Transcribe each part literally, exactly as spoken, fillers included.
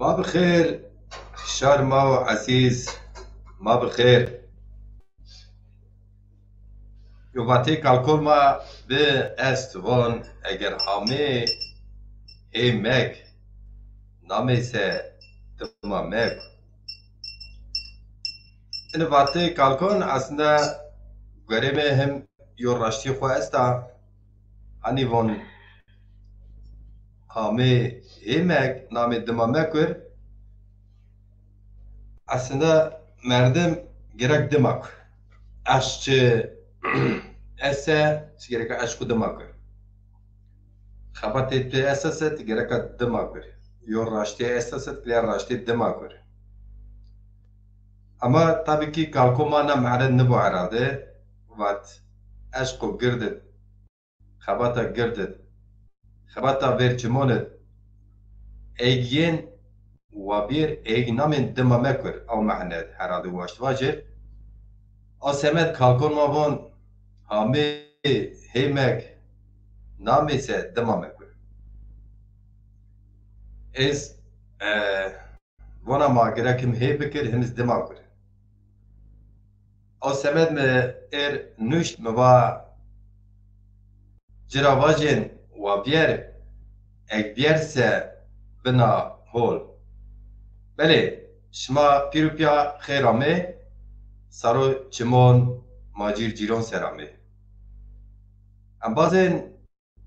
Ma bi xêr, şar ma û ezîz, ma bi xêr. Yo vatê kalkon ma bi est von, eger hamê hê meg, namê se dima meg. Ini vatê kalkon aslında guerê mi him yo raştî xwu esta. Hanî von hamê hê meg, namê dima mekur. Aslında merdim gerek dima kur. Eşq çi ese, çi gerek eşq dima kur. Xebatê tu esta se, ti gereka dima kur. Yo raştî esta se, ti gereka raştî dima kur. Ama tabii ki kalko ma na mehre nibo herhalde. Vat eşqo gird id, xebata gird id, xebata ver çimon id, eg yên wa bîr eg namên dima mekur. Ew mehne id herhalde waşt vajir. A semed kalkon ma von, hamê hê meg, namê se dima mekur. Ez, e, vona ma gerek him hê bikir, him iz dima kur. Ew semed mi êr nuşt, mi va, ci ra vajên wa bîyer, eg bîyer se bina hol. Belê, şima pîr û pîya xêr amê, saro çimon, macîr cîron ser amê. Embazên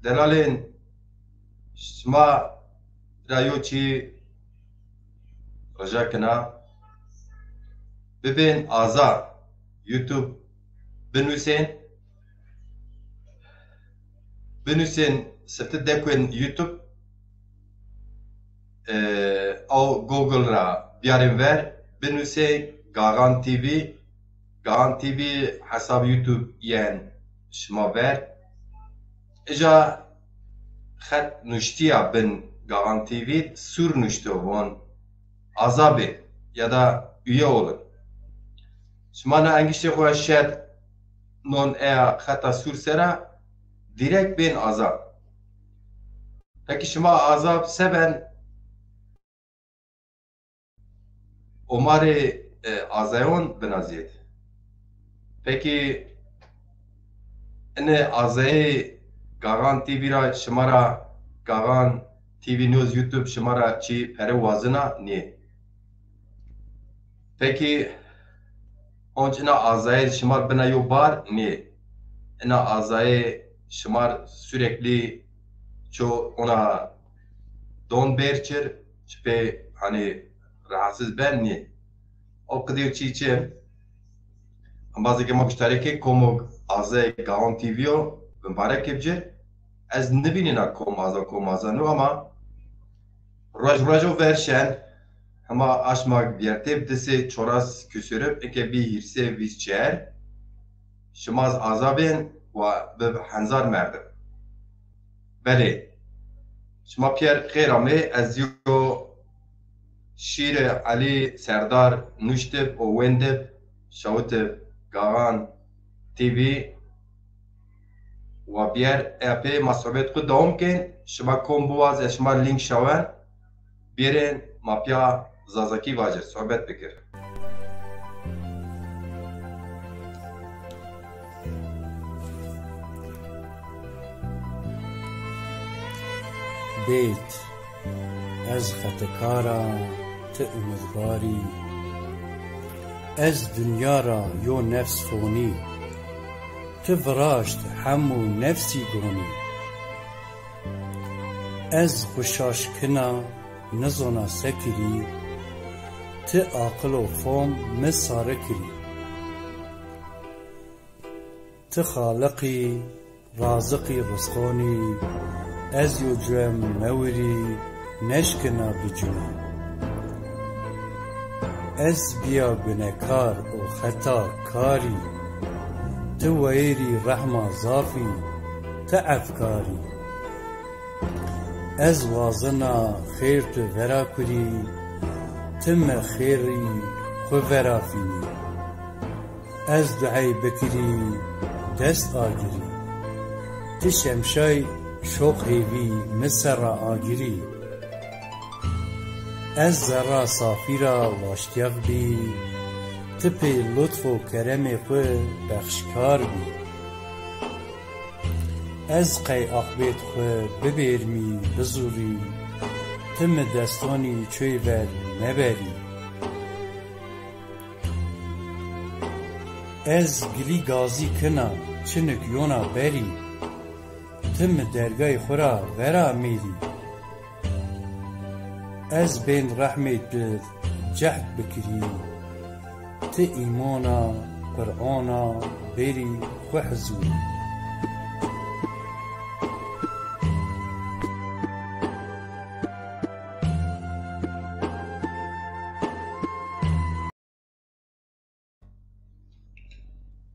delalên, şima ra yo çî rica kena, bibên aza, YouTube binusên, binusên sifte dekên YouTube, e, ew Google ra biyarên ver, binusê Gaxan T V, Gaxan T V hesab YouTube yên şima ver. Îca xet nuştîya bin Gaxan T V sûr nuşto, von aza bên ya da üye olun. Şima na engiştê xo şed non eya xeta sûr sera, direkt bên aza. Peki şima aza se ben? Omarê, e, azayon bina zêd. Peki, ine azayê Gaxan T V ra şima ra, Gaxan T V News YouTube şima ra çi pere wazina? Nê. Peki, onc ina azayê şima bina yo bar? Nê. Ina azayê şima sürekli ço ona don bêr çir, çi pê, hani, rahatsız ben nê. O qidê çî çi? Embazê ke ma guştarê ke komo azayê Gaxan T V o, bimbarek ke bicir. Ez nibînîna kom aza, kom aza no ama roj rojo ver şen, hema aşma viertê bi disê çoras küsürüp eke bî hîrsê vîst çer, şima z aza bên wa bi henzar merdim. Belê, şima pîyer xêr amê, ez yo şîrê Elî Serdar nuştib û wendib, şawitib Gaxan T V wa bîyer, e, pê ma sohbet xwu dewam kên, şima kom biwaz, ez şima link şawen, bêrên ma pîya zazakî vajir, sohbet bikir. Beyt. Ez xetekar a, ti umidbar î. Ez dinya ra yo nefs fonî. Ti viraşt hemû nefsî gonî. Ez xwu şaş kina, nizona se kirî. Ti aqil û fom mi sare kirî. Ti Xaliq î, Raziq î, Rizqon î, ez yo cuem mewirî, neşkina bicuna. Ez bîya gunekar û xeta karî, ti weyirî rehma zafî, ti efkarî. Ez wazena xêr tu vera kurî, ti mi xêrî xwu vera fînî. Ez duey bikirî, dest agirî. Ti şemşay şoq hêvî mi serra agirî. Ez zerra safî ra waştyax bî, ti pê lutf û keremê xwu bexşkar bî. Ez qey aqbêt xwu bibêrmî, bizûrî, ti mi destonî çoyî ver meberî. Ez gilî gazî kina, çinik yona berî, ti mi dergay xwu ra vera mêrî. Ez bên rehmê tu cehd bikirî, ti îmona Qur'ana bêrî xwu hizûrî.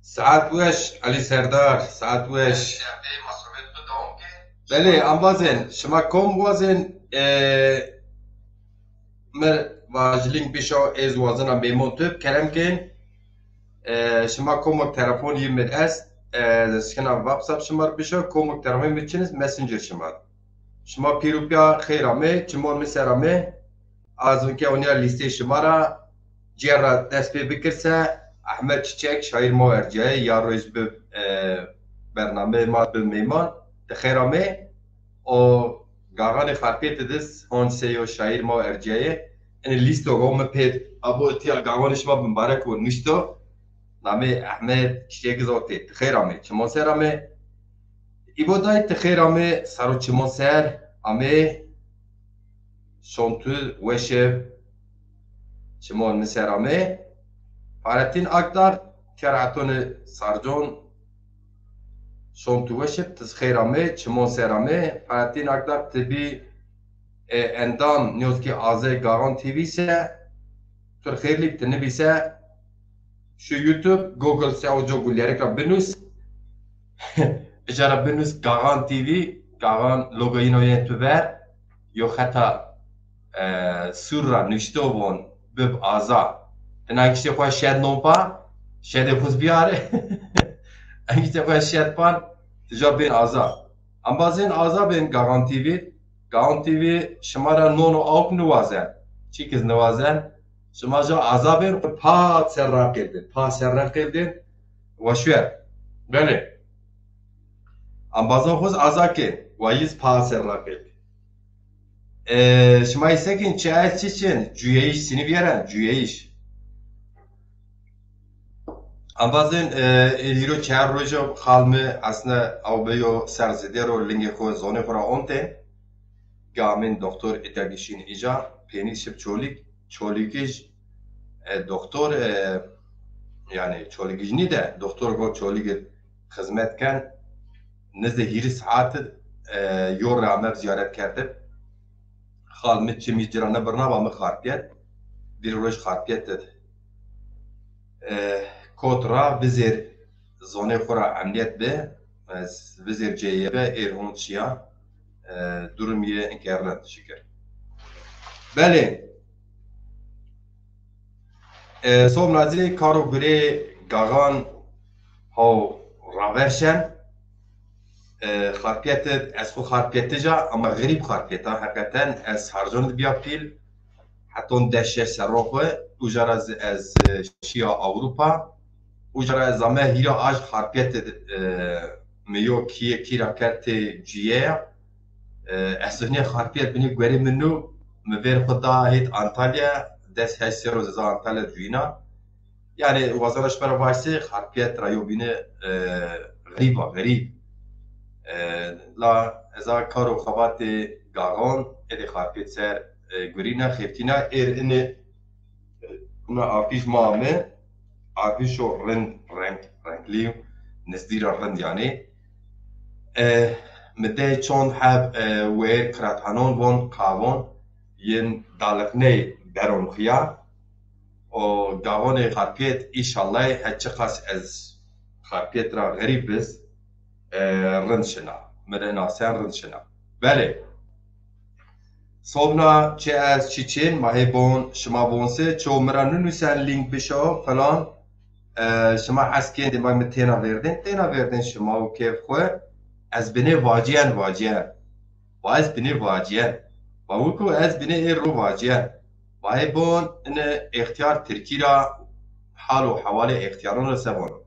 Saet weş, Elî Serdar, saet weş. Belê, embazên, şima kom wazên, e, mi vaj link bişo, ez wazena mêmon tu, kerem kên. E, şima komok telefon yi mi est, e, şina WhatsApp şima r bişo, komok telefon mi çin est, Messenger şima. Şima pîr û pîya xeyr amê, çimon mi ser amê. Ez ke onîya lîstê şima ra, cêr ra dest pê bikir se, Ehmed Çiçek, şaîr ma ercayê, ya roj bi, e, bernameyê ma bi mêman, ti xeyr amê. O Gaxanê Xarpêtî di honc se yo şaîr ma ercayê. Enê lîsto go mi pê, abo tiya gaxanê şima bimbarek o nuşto. Namê Ehmed Çiçek Zotê, ti xeyr amê, çimon ser amê. Îbo dayê ti xeyr amê, saro çimon ser amê. Şon tu weşe, çimon mi ser amê. Fahrettin Akdağ, tiyar etone sarcon. Şon tu weşe, ti xeyr amê, çimon ser amê. Fahrettin Akdağ ti bî, e, endam, niyozkî azê Gaxan T V se, tu r xêrlîk ti nivîse, şu YouTube, Google se o co gulyerik ra binus. Îcara binus Gaxan T V, Gaxan logo yino yên tu ver, yo xeta, e, sûr ra nuşto von, bib aza. Ti na giştê xo şed non pa, şedê xuz biyare. En giştê xo şed pan, ti ja bên aza. Embazên aza bên Gaxan T V, Gaxan T V şima ra non û awk niwazen. Çîkiz niwazen. Şima ja aza bên, pa ser ra qêldin. Pa ser ra qêldin. Weşver. Belê. Embazan xuz aza kên. Wa yiz pa ser ra qêldin. E, şima îsekên çi ez çi çin? Cuyeyîş sinî vîyeren, cuyeyîş. Embazên, e, ê hîro çar rojo xal mi esne ew beyo ser zidêro lingê xo, zonê xo ra ontên. Gamên doktor îta gişîn îca, pênî şib Çolîg, Çolîgij, e, doktor, e, yanî Çolîgij nî de, doktor go Çolîg xizmet ken, nizdê hîrî saet, e, yo re ame ziyaret kerdib. Xal mi çimî ci ra nibirna, va mi Xarpiyet. Vîr roj Xarpiyet de, e, kot ra vizêr zonê xo ra emniyet bi. Ez vizêr ceyê bi, êr hon şiya. E, durum yê inke rind, şikir. Belê. E, sobna zî kar û gurê Gaxan haw raver şen. E, Xarpiyet id, ez xwu Xarpiyetij a, ama xerîb Xarpiyet a. Heqeten ez Sarcon id biya pîl. Heton des şeş serro xwu, uca ra zî ez, e, şiya Ewropa. Uca ra ez ame hîra aj Xarpiyet id, e, mi yo kîye kî ra kerd tê cîye ya. E, ez nê Xarpiyet binê guerê mi nû, mi vêr xwu da hêt Antalya, des heşt serro ez a Antalya cuyîna. Yanî, wazena şima ra vajî, Xarpiyet ra yo bîne, e, xerîb a, xerîb. E, la ez a kar û xebatê Gaxan, êdî Xarpiyet ser, e, gurîna, xeftîna, êr inê, e, na afîş ma ame, afîşo rind, renk, renklî, nizdî ra rind yanî. E, mi dey çond heb, e, wêr kirathenon von, qavon, yên daliqney beron xuya. O Gaxonê Xarpiyet, înşallah, her çiqas ez Xarpiyet ra xerîb biz, e, rind şina. Mi rê nasen rind şina. Belê. Sobna çi ez çi çên, ma hê bon, şima bon se, ço mi ra ninusen link bişo, filan. E, şima hes kên dê ma mi têna verdên, têna verdên şima û kêf xwu. Ez binê vacîyen, vacîyen. Va ez binê vacîyen. Va wiko ez binê ê ro vacîyen. Vay bon, ine extiyar Tirkî ra hal û hewalê extiyaron ra se vano?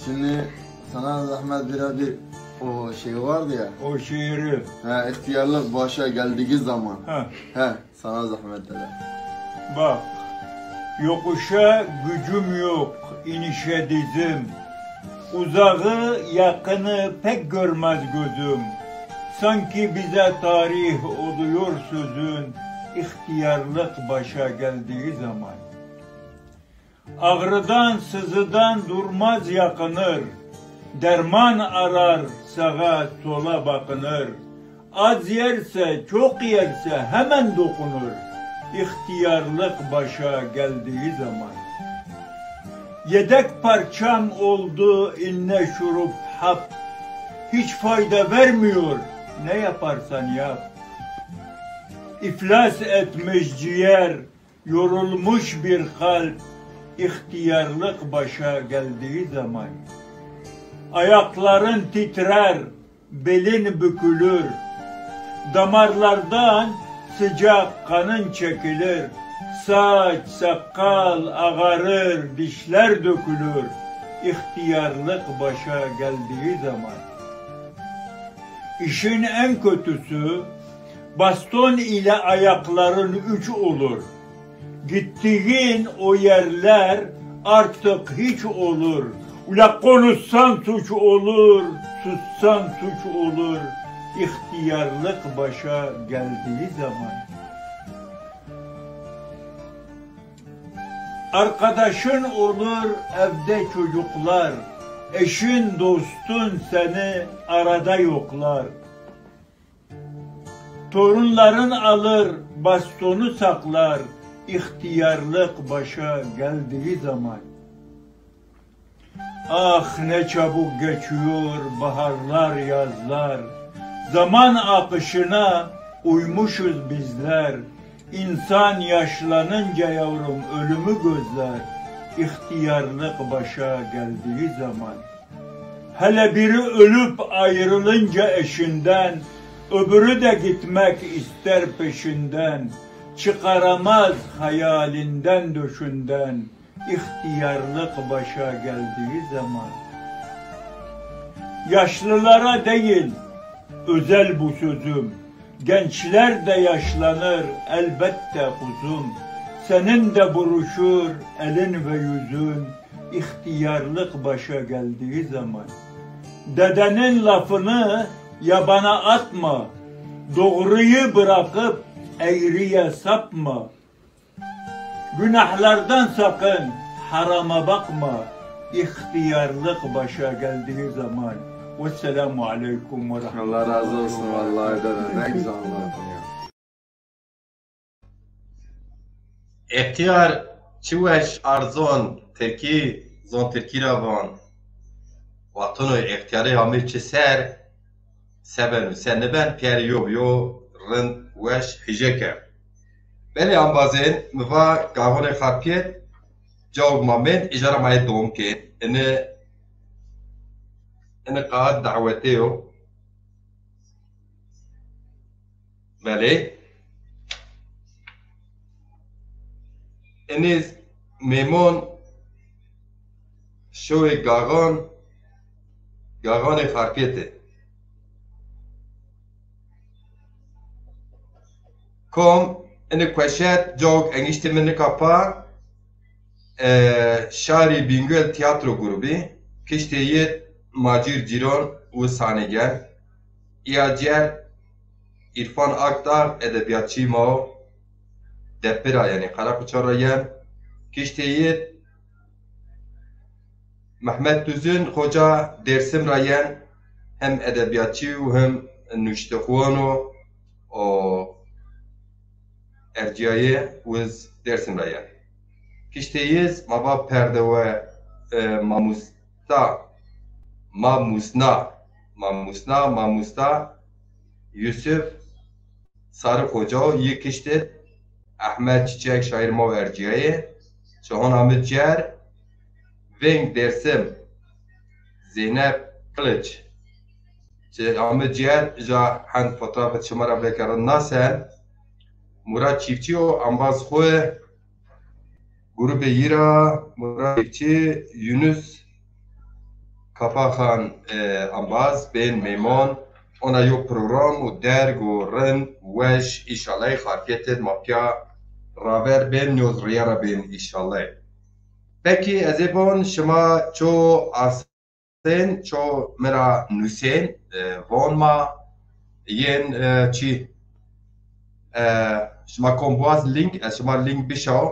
Şimdi sana zahmet bir, bir o şey vardı ya. O şiiri. Ha, ihtiyarlık başa geldiği zaman. Ha. He, sana zahmet dede. Bak, yokuşa gücüm yok, inişe dizim. Uzağı yakını pek görmez gözüm. Sanki bize tarih oluyor sözün, ihtiyarlık başa geldiği zaman. Ağrıdan, sızıdan durmaz yakınır. Derman arar, sağa sola bakınır. Az yerse, çok yerse hemen dokunur. İhtiyarlık başa geldiği zaman. Yedek parçam oldu inne şurup hap. Hiç fayda vermiyor, ne yaparsan yap. İflas etmiş ciğer, yorulmuş bir kalp, ihtiyarlık başa geldiği zaman. Ayakların titrer, belin bükülür. Damarlardan sıcak kanın çekilir. Saç, sakal ağarır, dişler dökülür. İhtiyarlık başa geldiği zaman. İşin en kötüsü, baston ile ayakların üç olur. Gittiğin o yerler artık hiç olur. Ula konuşsan suç olur, sussan suç olur. İhtiyarlık başa geldiği zaman. Arkadaşın olur evde çocuklar, eşin dostun seni arada yoklar. Torunların alır, bastonu saklar, ihtiyarlık başa geldiği zaman. Ah, ne çabuk geçiyor baharlar, yazlar. Zaman akışına uymuşuz bizler. İnsan yaşlanınca yavrum ölümü gözler. İhtiyarlık başa geldiği zaman. Hele biri ölüp ayrılınca eşinden, öbürü de gitmek ister peşinden. Çıkaramaz hayalinden döşünden, ihtiyarlık başa geldiği zaman. Yaşlılara değil, özel bu sözüm. Gençler de yaşlanır elbette kuzum. Senin de buruşur elin ve yüzün. İhtiyarlık başa geldiği zaman. Dedenin lafını yabana atma. Doğruyu bırakıp eğriye sapma. Günahlardan sakın, harama bakma. İhtiyarlık başa geldiği zaman. Vesselamu aleyküm ve rahmetullah. Allah razı olsun vallahi dede. Ne güzel anlattın ya. Extiyar çi weş ard zon tirkî, zon tirkî ra van. Wextano extiyarê amê çi ser, se beno se niben, pîyerê yo bi yo rind weş hîje ke. Belê embazên, mi va Gaxonê Xarpiyet, cawg ma mend, îja ra ma yê dom kên. Ini, ini qaxit dawetê yo. Belê. Enê mêmon şewê Gaxan, Gaxanê Xarpiyetê. Kom, ini kueşet, cawg engiştê mi nika pa, e, şarî Bingöl Tiyatro Grubu, kiştê yi Macir Cîron û sahne gel. Îya cêr Îrfan Akdağ edebîyatçî ma o, Depî ra, yanî Qereqoçan ra yen. Kiştê yi Mehmet Düzün Xoca Dêrsim ra yen, hem edebîyatçî û hem nuştexuwan o, o ercîyayê wiz Dêrsim ra yen. Kiştê yi z ma va perdewe, e, mamus ta, mamusna, mamusna, mamusta Yusuf Sarı Xoca o, yi kiştê Ehmed Çiçek şaîr ma o ercîyayê. Çihan amid cêr, veng Dêrsim Zeynep Kılıç. Çi amid cêr, ja hend fotoğrafê çima ra belkî rind nasen. Murat Çiftçî û embaz xwu, grûbê yî ra Murat Çiftçî, Yunus Kapaxan, e, embaz bên mêmon, ona yo program û derg û rind, weş, îşallah xarpiyetê ma pîya raver bên, nîyoz rîya ra bên îşallah. Pekî ez ê von şima ço asên, ço mi ra nusên, e, von ma yên, e, çî, e, şima kom buaz link, ez şima link bişaw.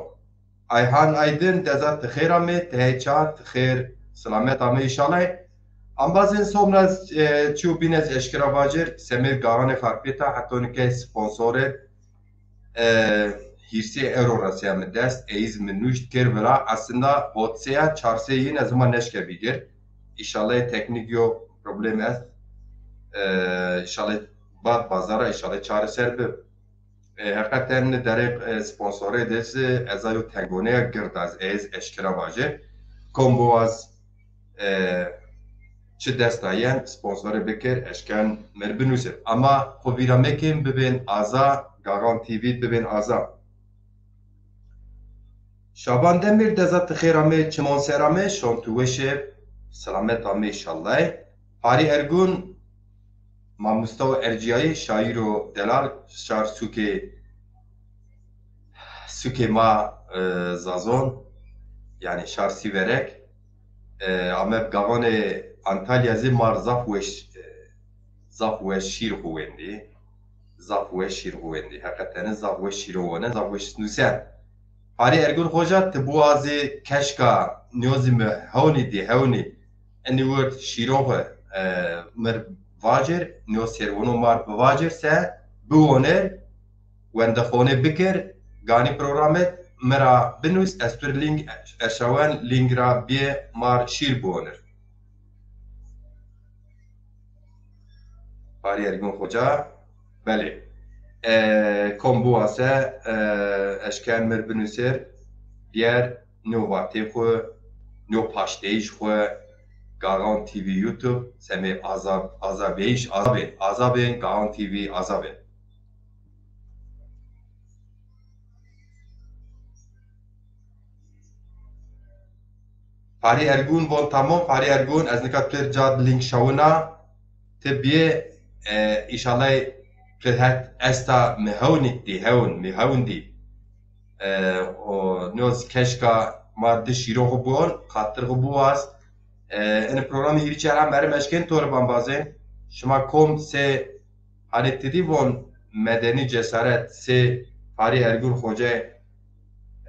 Ayhan Aydın, deza ti xêr amê, ti hey ça, ti xêr, silamet amê îşallah. Ambazên sobna, e, çîyo bîn ez eşkera vacir, semêr garanê xarpêta, heto nike sponsorê, e, hîrsê euro resîya mi dest, ey zî mi nuşt kir vila. Aslında hotseya çarsê yin ez hima neşke bigir. Îşallah teknîk yo problem est. E, îşallah bad bazara îşallah çareser bi. E, heqeten derê, e, sponsorê de zî ez ayo tengoneya gird ez, ez eşkera vaje. Kom biwaz, e, çi dest ayen sponsorê bikir, eşken mir binusir. Ama xo vîra mekên bibên aza, Gaxan T V bibên aza. Şaban Demir, deza ti xêr amê, çimon ser amê, şon tu weşe, selamet amê inşallah. Parî Ergun, mamosta û erciyayê, şaîr û delal, şar Sûkê, Sûkê ma, e, Zazon, yanî şar Sîverek, e, ame bi gaxanê Antalya zî mar zaf weş, e, zaf weş şîr xu wendî. Zaf weş şîr xu wendî. Heqetene zaf weş şîro wone, zaf weş nusen. Parî Ergun Xoca, ti buwazê keşka nîyozî mi hewnî dî, hewnî. Enî wird şîro xu, e, mir vacir, nîyo serwono mar bivacir se, biwoner, wendexonê bikir, ganî programet mi ra binus, ez tu link erşawen, link ra bîye mar şîr biwoner. Parî Ergun Xoca, belê. E, kom biwase, e, eşken mir binusir, bîyer nîyo vatê xu, nîyo paşteyîş xu, Gaxan T V YouTube, semê azab, azabeyîş, azabên, azabên, Gaxan T V azabên. Parî Ergun von tamam, Parî Ergun, ez nika tu rê cad link şawina, ti bîye, e, îşallah tu het esta mi hewnîk dî, hewn, mi hewn dî. E, o, nîyoz keşka ma di şîro xu biwon, xatir xu biwaz. E, enê programî hîrî çera merim eşkên to rê bambazên. Şima kom se Hanî ti dî von medenî cesaret sê Parî Ergun Xoce,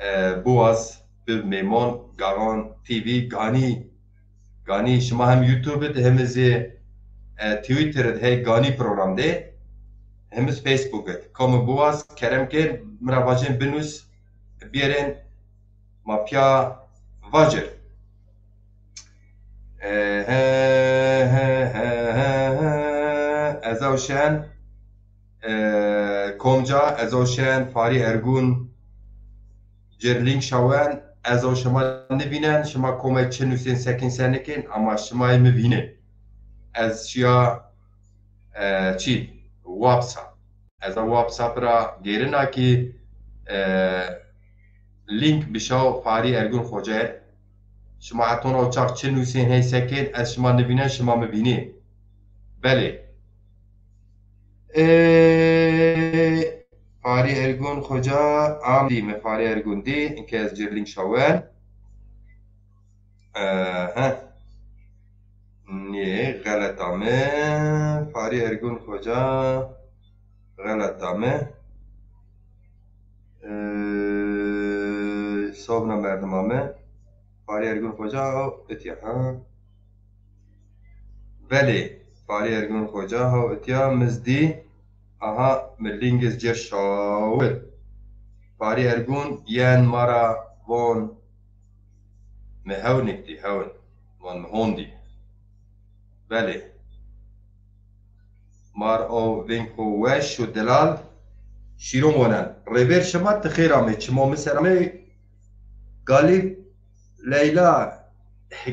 e, biwaz bi mêmon Gaxan T V ganî, ganî şima hem YouTube id hem zî, e, Twitter id hey ganî program de hem zî Facebook id. Komi biwaz kerem ke mi ra vacên binus bîyerên ma pîya vacir. E, he, he, he, he, he, ez ew şen, e, komca, ez ew şen, Parî Ergun, cir link şawen, ez ew şima nivînen, şima komay çi nusên sekên senikên, ama şima yê mi vînên. Ez şiya, e, çî, WhatsApp. Ez a WhatsApp ra gêrina kî, e, link bişaw Parî Ergun Xoce. Şima heton o çax çi nusên hey sekên, ez şima nivînen, şima mi vînê. Belê. E, Parî Ergun Xoca am dî mi, Parî Ergun dî, inke ez cir link şawen. E, he. Nê, xelet ame. Parî Ergun Xoca xelet ame. Ee, sobna merdim ame. Parî Ergun Xoca haw itiya, ha. Belê, Parî Ergun Xoca haw itiya, mizdî. Aha, mi lingîz cir şawit. Parî Ergun yen ma ra von, mi hewnîk dî, hewn. Von mi hondî. Belê. Mar o veng xo weş û delal şîron wonen. Rêber şima ti xêr amê, çimo mi ser amê. Galip Leyla,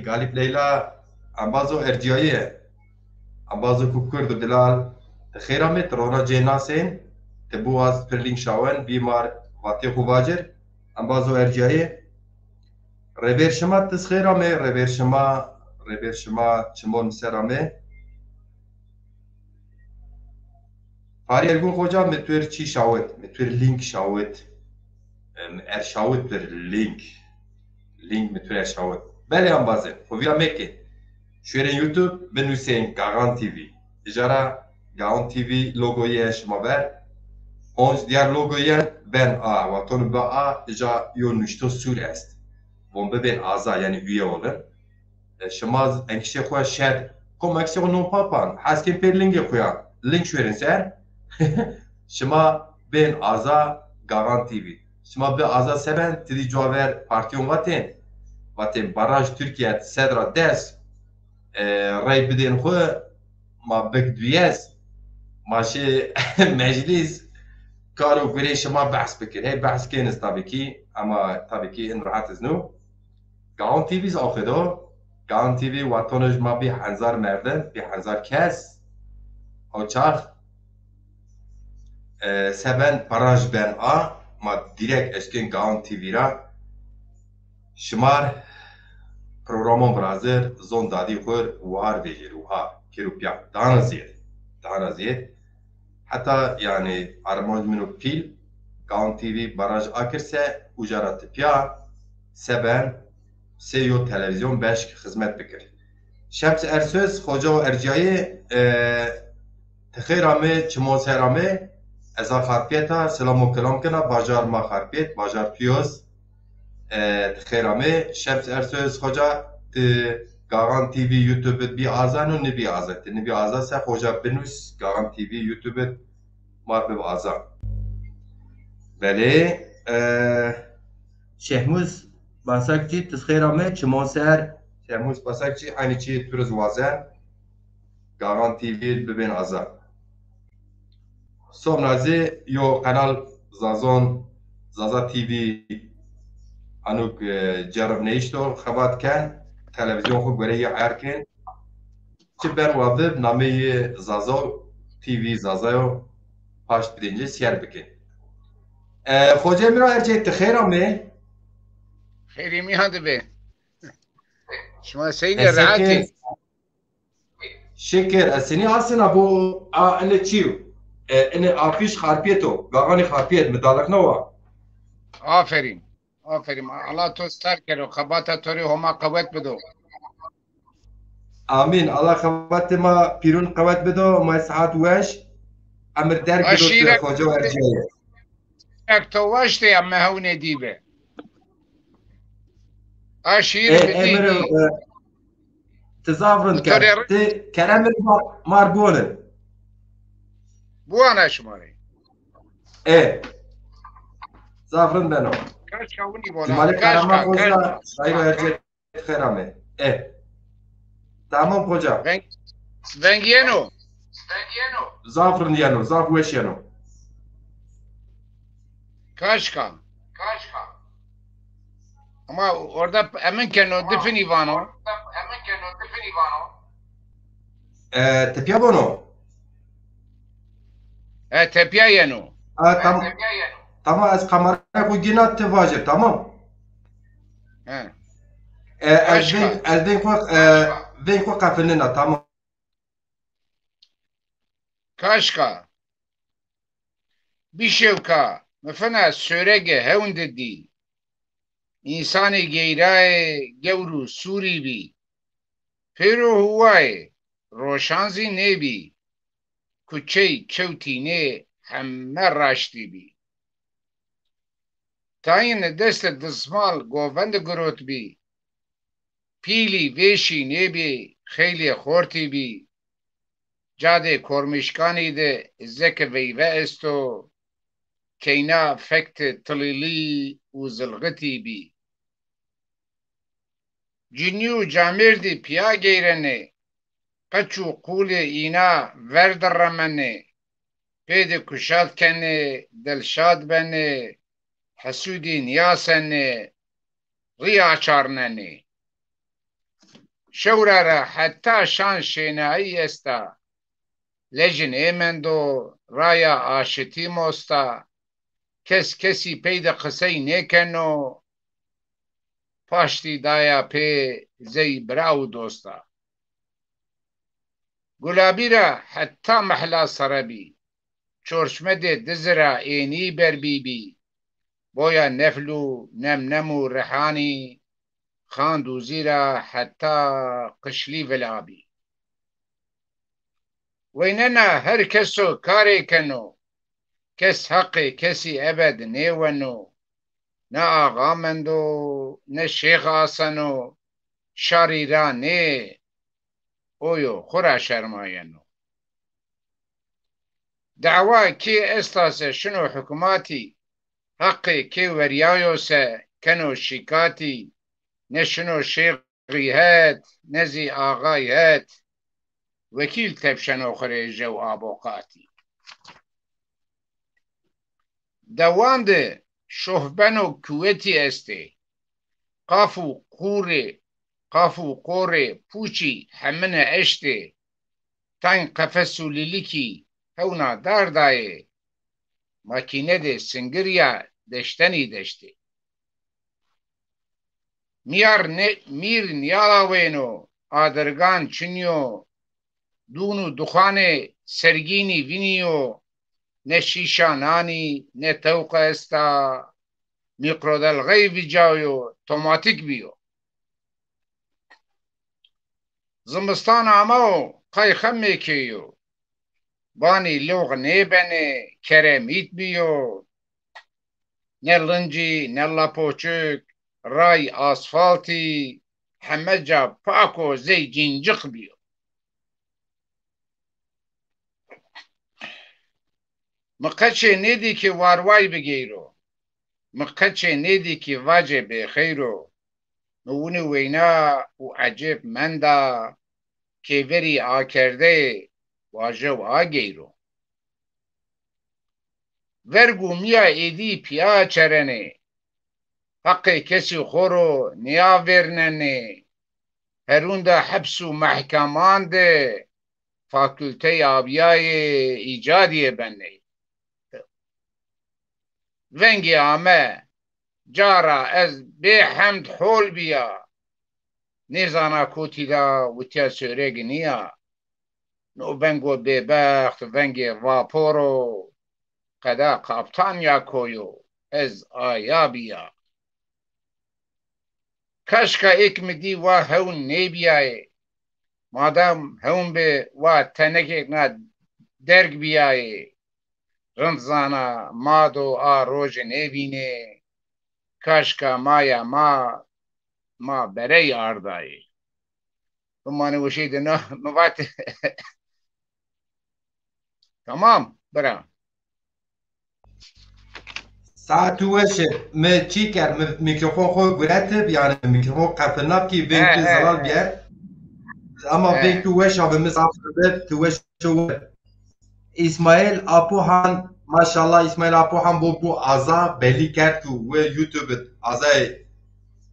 Galip Leyla embazo erciyayî ye. Embazo ku kurd û delal ti xêr amê, ti rona cê nasên. Ti biwaz pir lînk şawen, bî mar vatê xwu vacir. Embazo erciyayê. Rêbêr şima, ti xêr amê, rêbêr şima, rêbêr şima çimon ser amê. Farî Ergun Xoca, mi tu rê çî şawit, mi tu rê lînk şawit. Em, er şawit tu rê lînk. Lînk mi tu rê er şawit. Belê embazê, xo vîya mekê. Şuêrên YouTube, binusên Gaxan T V. Îcara Gaxan T V logoyê şima ver. Onc diyar logoyê ben a, waton be a, îca yo nuşto sûr est. Von bibên aza, yanî üye olun. E, şima z-, enkişê xwu şed. Kom enkişê xwu non papan. Hes kên pê lingê xwu ya. Ling şuêrin ser. Şima bên aza Gaxan T V. Şima bi aza seben, ti dî cuaver partiyon vatên. Vatên baraj Türkiye sedra des. E, rey bidên xwu, ma bik duyes. Ma şi meclis. Kar û gurê şima behs bikir. Hey behs kêniz tabii ki. Ama tabii ki in rahat iz nu. Gaxan T V z axê do. Gaxan T V watonij ma bî hezar merdim, bî hezar kes. O çax, e, seben paraj ben a, ma direkt eşkên Gaxan T V ra şimar programon virazir, zon dadî xur, wahar vejir, wahar, kir û piya. Dana ziyed. Dana ziyed. Heta, yanî, armanc min û pîl, Gaxan T V baraj akir se, uca ra tipya, seben, sey yo televîzyon beşk xizmet bikir. Şems Ersöz, Xoca û Erciyayê, e, ti xêr amê, çimon ser amê, ez a Xarpiyet a, selam û kilam kena, bajar ma Xarpiyet, bajar piyoz. E, ti xêr amê. Şems Ersöz Xoca, ti Gaxan T V YouTube bî aza no, nibî aza. Ti nibî aza se Xoca binus, Gaxan T V YouTube mar bib aza. Belê, e, Şehmuz Basakçı, ti xêr amê, çimon ser. Şehmuz Basakçı, aynı çî tu rê z wazen. Gaxan T V bibên aza. Sonra zî yo kanal Zazon, Zaza T V anuk, e, ceribneyîş do xebat ken, televîzyon xwu gore yê ayar kên. Çi ben wa bib nameyê Zaza T V Zazayo paşt bidên ci sîyer bikên. E, Xocê mi ra ercê ti xêr amê. Xêrê mîyan de be. Şima seynê, rehetê? Şikir, ez senî asena bo, a, ine çî yo? E, ine afîş Xarpiyet o, Gaxanê Xarpiyet, mi daliqna wa. Aferîn, aferîn. Allah to star kero, xebata to rê Homa qewet bido. Amîn. Allah xebatê ma pîrun qewet bido, ma sihat weş, emir derg bido tu Xoca û Erciyayê. Ek to weş de ya, me hewnê dî be. A şîîr e, bi dî. Emir, e, Ti zaf rind kerd. Ti kerem mar, mar buwanin. Buwana şima rê. E. Zaf rind beno. Kaşka winî bona. Cumali Karaman Xoca, Sayın Erciyayê, xêr amê. E. Tamam Xoca. Veng, veng yeno. Zaf rind yeno, zaf weş yeno. Kaşka. Ama orada emin keno, difinî vano. E, tepya bono. E, tepya yeno. E, tam, tamam, ez kamerayê xwu gina, ti vaje, tamam. He. E, ez veng, ez veng xwu, e, veng xwu qefinina, tamam. Kaşka. Bî şewka, mi fina sêrege hewn de dî. Însanê geyrayê gewr û sûrî bî. Pêro huwayê, roşan zî nêbî. Kuçey çewtînê heme raştî bî. Tayîne destê dismal govende girotbî. Pîlî vêşî nêbî, xeylê xortî bî. Cadê Kormişkanî de zeke veyve esto, keyna fekti tilîlî û zilxitî bî. Cinî û camêrdî pîya geyrenê, qeç û qûlê îna ver de remenê, pê de kuşat kenê, dilşad benê, hesûdî nîyasenê, rî açarnenê. Şewra ra heta şan şênayî esta. lejî nêmendo, raya aşitî mosta, kes kesî pey de qisey nêkeno, paştî daya pê zey bira û dosta. Gulabî ra heta mehla sere bî, çorşme de dizi ra ênî berbî bî, boya nefl û nemnem û rihanî, xan dûzî ra heta qişlî vila bî. Weynena her keso karê keno, kes heqê kesî ebed nêweno, ne axa mendo, ne şêx aseno, şarî ra nê, oyo xwu ra şermayeno. Dawa kê esta se şino hukmatî, heqê kê weryayo se keno şîkatî, ne şino şêxî het, ne zî axay het, wekîl tepşeno xwu rê jew aboqatî. Dewan de şofbeno kuwetî estê. Qaf û qûrê, qaf û qorê pûçî hemine eştê. Tayn qefes û lîlikî hewna dar dayê. Makîne de singir ya deştenî deştê. Mîyar ne, mîr nîyalawêno, adirgan çinî yo, dûn û duxanê sergînî vînî yo, ne şîşa nanî, ne tewqe esta, mîkrodelxeyî vîcayo, tomatîk bîyo. Zimistan ama û qay xemê kê yo, banî lox nêbenê, keremît bîyo. Ne lincî, ne lapoçik, ray asfaltî, heme ca pak o zey cînciq bîyo. Mi qeçê nêdî ki warway bigeyro. Mi qeçê nêdî ki vacê bêxeyr o. Mi winî weyna û ecêb menda, kêverî akerdeyê, wajew ageyro. Verg û mîya êdî pîya çerenê, heqê kesî xo ro nêavêrnenê. Herûnda heps û mehkeman de fakulteyê abîyayê îcadîye benê. Vengê ame, cara ez bêhemd hol bîya. Nêzana kotî da witya sêreg nîya. No vengo bêbext vengê vapor o. Qeda kaptan ya koyo, ez aya bîya. Kaşka êk mi dî wa hewn nêbîyayê. Madem hewn bi, wa tenekêkna derg bîyayê. Rind zana ma do a roje nêvînê. Kaşka maya ma, ma berey ardayê. Bimanê weşey de na, mi vat. Tamam, bira. Saet tu weş e. Mi çî kerd? Mi mîkrofon xo guretib, yanî mîkrofon qefilnab kî veng tu zelal bîyer. Ama veng tu weş abi, mi zaf xibir, tu weş o. Îsmaîl Apohan, maşallah, Îsmaîl Apohan bo bu aza belî kerd ku we YouTube azayê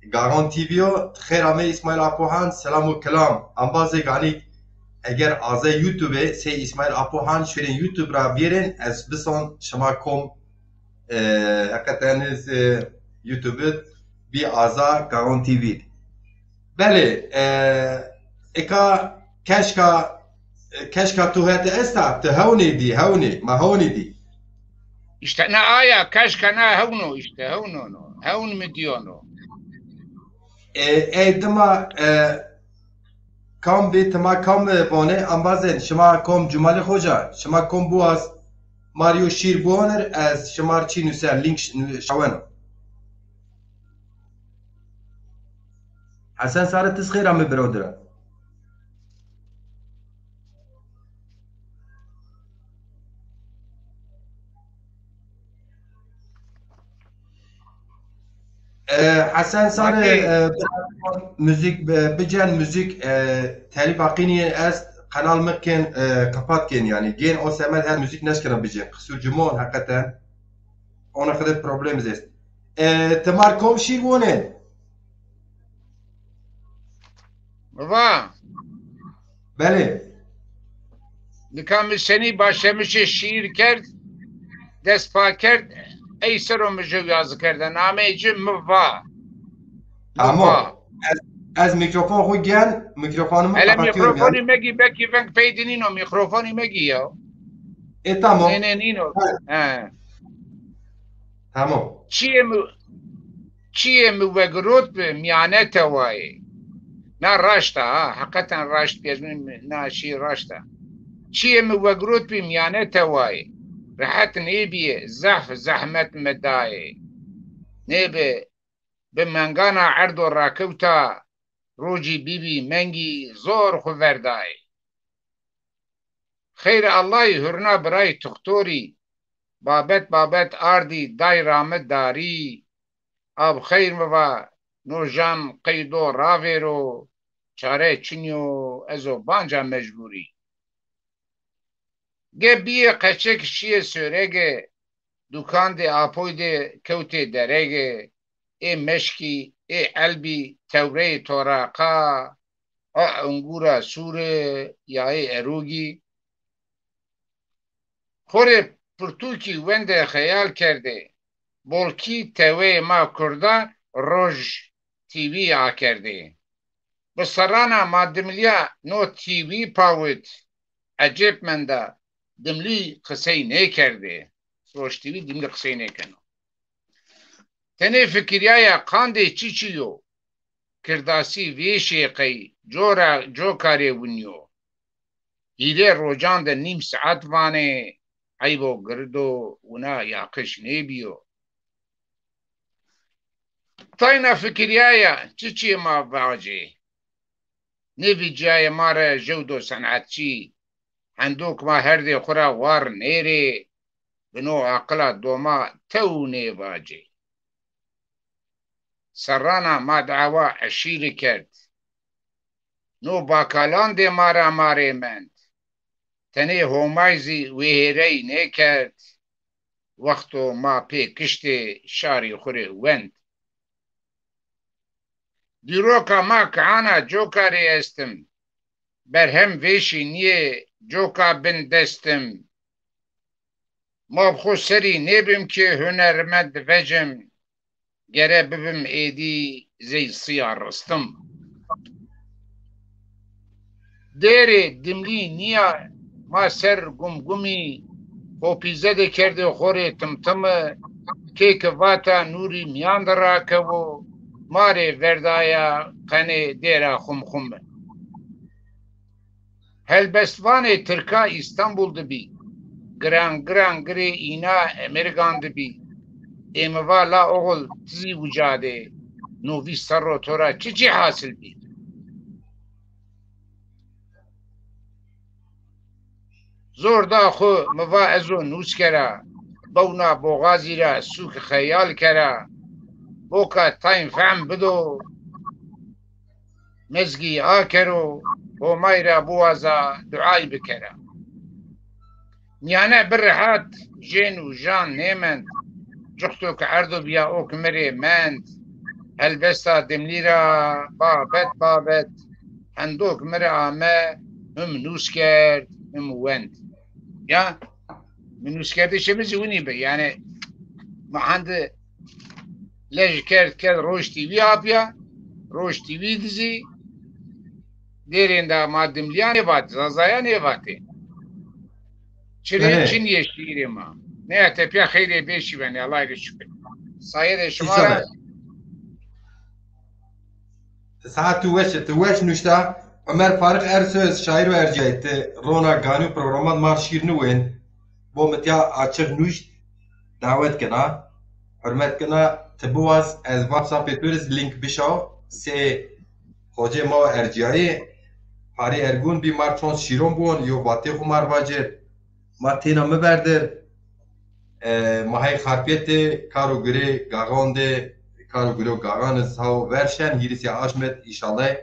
Gaxon T V o. Xêr amê Îsmaîl Apohan, selam û kelam. Embazê ganî eger azayê YouTube sey Îsmaîl Apohan şirên YouTube ra vîrên, ez bison şima kom, e, heqeten ez, e, YouTube bî aza Gaxon T V. Belê, e, eka keşka, keşka tu hete esta, ti hewnê dî, hewnê, ma hewnê dî. Îşte na aya, keşka na hewno, îşte hewnono, hewn mi dîyono. E, ey dima, e, kam bê, tima kam, e, vone, embazên, şima kom Cumalî Xoca, şima kom buaz, Mario şîr buonir, ez şima rê çî nuser, link ş-, nu-, şaweno. Hesen Sare, tiz xêr amê birader. E, Hesen Sare, e, müzik, e, bicen müzik, e, telîf haqî nîyên, ez qenal mi kên, e, kapat kên yanî. Gên o semed her müzik neşkena bicen. Qisûr cumon heqeten. Ona xide problemîz est. E, timar kom şîr wonên? Va. Belê. Nika mi senî başlemişê şîîr kerd, dest pa kerd, ey ser o mi jew yazî kerde. Nameyê ci mi va. Mi Tamam. va. Ez, ez mîkrofon xwu gen, mîkrofonimi Hele kapatıyorum mikrofonî yani. megî, belkî veng pey di nîno, mîkrofonî megî ya. E, tamam. Nê, nê, nîno. Evet. He. Tamam. Çiyê mi, çiyê mi wegirot bi miyane tewayê. Na raşt a, ha, heqeten raşt, pêzmin na şî raşt a. Çiyê mi wegirot bi miyane tewayê. Rehet nêbîyê, zehf zehmet mi dayê. Nêbi, bi mengana erdo rakewta, rocî bîbî mengî zor xwu verdayê. Xeyr Allahî hurna birayî tuxtorî, babet babet ardî day ra mi darî, a bi xeyr mi va, no jan qey do ravêro, çare çinyo, ez o banca mecbûrî. Ge bîyê qeçek şîyê sêrege, dukandê apoy de kewtê derege, ê meşkî, ê elbî, tewreyê toraqa, a ungura sûre, yayê erogî. Xo rê pirtûkî wende xeyal kerdê, bolkî teweyê ma kurda Roj T V akerdê. Bi serrana ma dimilîya no T V pawit, ecêb menda, dimilî qisey nêkerdê. Roj T V dimilî qisey nêkeno. Tenê fikirîyaya qandê çiçî yo, kirdasî vêşê qey cora coka rê winîyo. Hîrê rocan de nîm saet vanê, eybo girdo wina yaqiş nêbîyo. Tayna fikirîyaya çiçî ma vacê. Nêvîcîyayê ma re jew do senetçî, hendo ki ma herdê xwu ra war nêrê, bi no aqila doma tew nêvacê. Serrana ma dawa eşîrî kerd. No bakalandê ma ra ma rê mend. Tenê Homay zî wêhêrey nêkerd. Wexto ma pê kiştê şarî xwu rê wend. Dîroka ma kiana coka rê estim. Berhem vêşî nîyê, coka bin destim. Ma bi xwu serî nêbim ki hunermend vecim. Gere bibim êdî zey sîya ristim. Dêrê dimlî nîya ma ser gumgumî, xopîze de kerdê xo rê timtimi, kê ki vata nûrî mîyan de rakewo, ma rê verdaya qenê dêra xumxumi. Helbestvanê Tirka Îstanbul de bî. Giran giran girê îna Emergan de bî. Ê mi va la oxil ti zî uca de, no vîst serro to ra çiçî hasil bî? Zor da xwu mi va ez o nûskera, bewna boxazî ra sûk xeyal kera, boka tayn fehm bido, mezgî akero, Homay ra biwaza duay bikera. Mîyane bi rehet jên û jan nêmend, cuxto ki erdo bîya o ki mi rê mend, helbesta dimlî ra babet babet, hendo ki mi rê ame, him nûs kerd, him wend. Ya, mi nûskerdişê mi zî winî bi. Yanî, mi hendi lej kerd, kerd Roj T V apîya, Roj T V de zî dêrênda ma dimlîya nêvat, Zazaya nêvatê. Çirê Belê. Çin yê şîîrê ma. Nê tepîya xeyrê bêşî benê, Allahî rê şukir. Sayedê şima ra. Saet tu weş, tu weş nuşta. Ömer Faruk Ersöz, şair û erciyayî, ti rona ganî û programan ma şîîr niwên. Bo mi tiya açık nuşt, dawet kena. Hurmet kena, ti biwaz, ez WhatsAppê tu rê link bişaw. Sê hocê ma erciyayî, Parî Ergun bî, mar çond şîron biwon, yo vatê xwu mar vacir. Ma têna mi verdir. E, ma hey Xarpêtê kar û girê gaxan de, kar û girê gaxan iz haw verşen, hîrisî aşmet înşallah.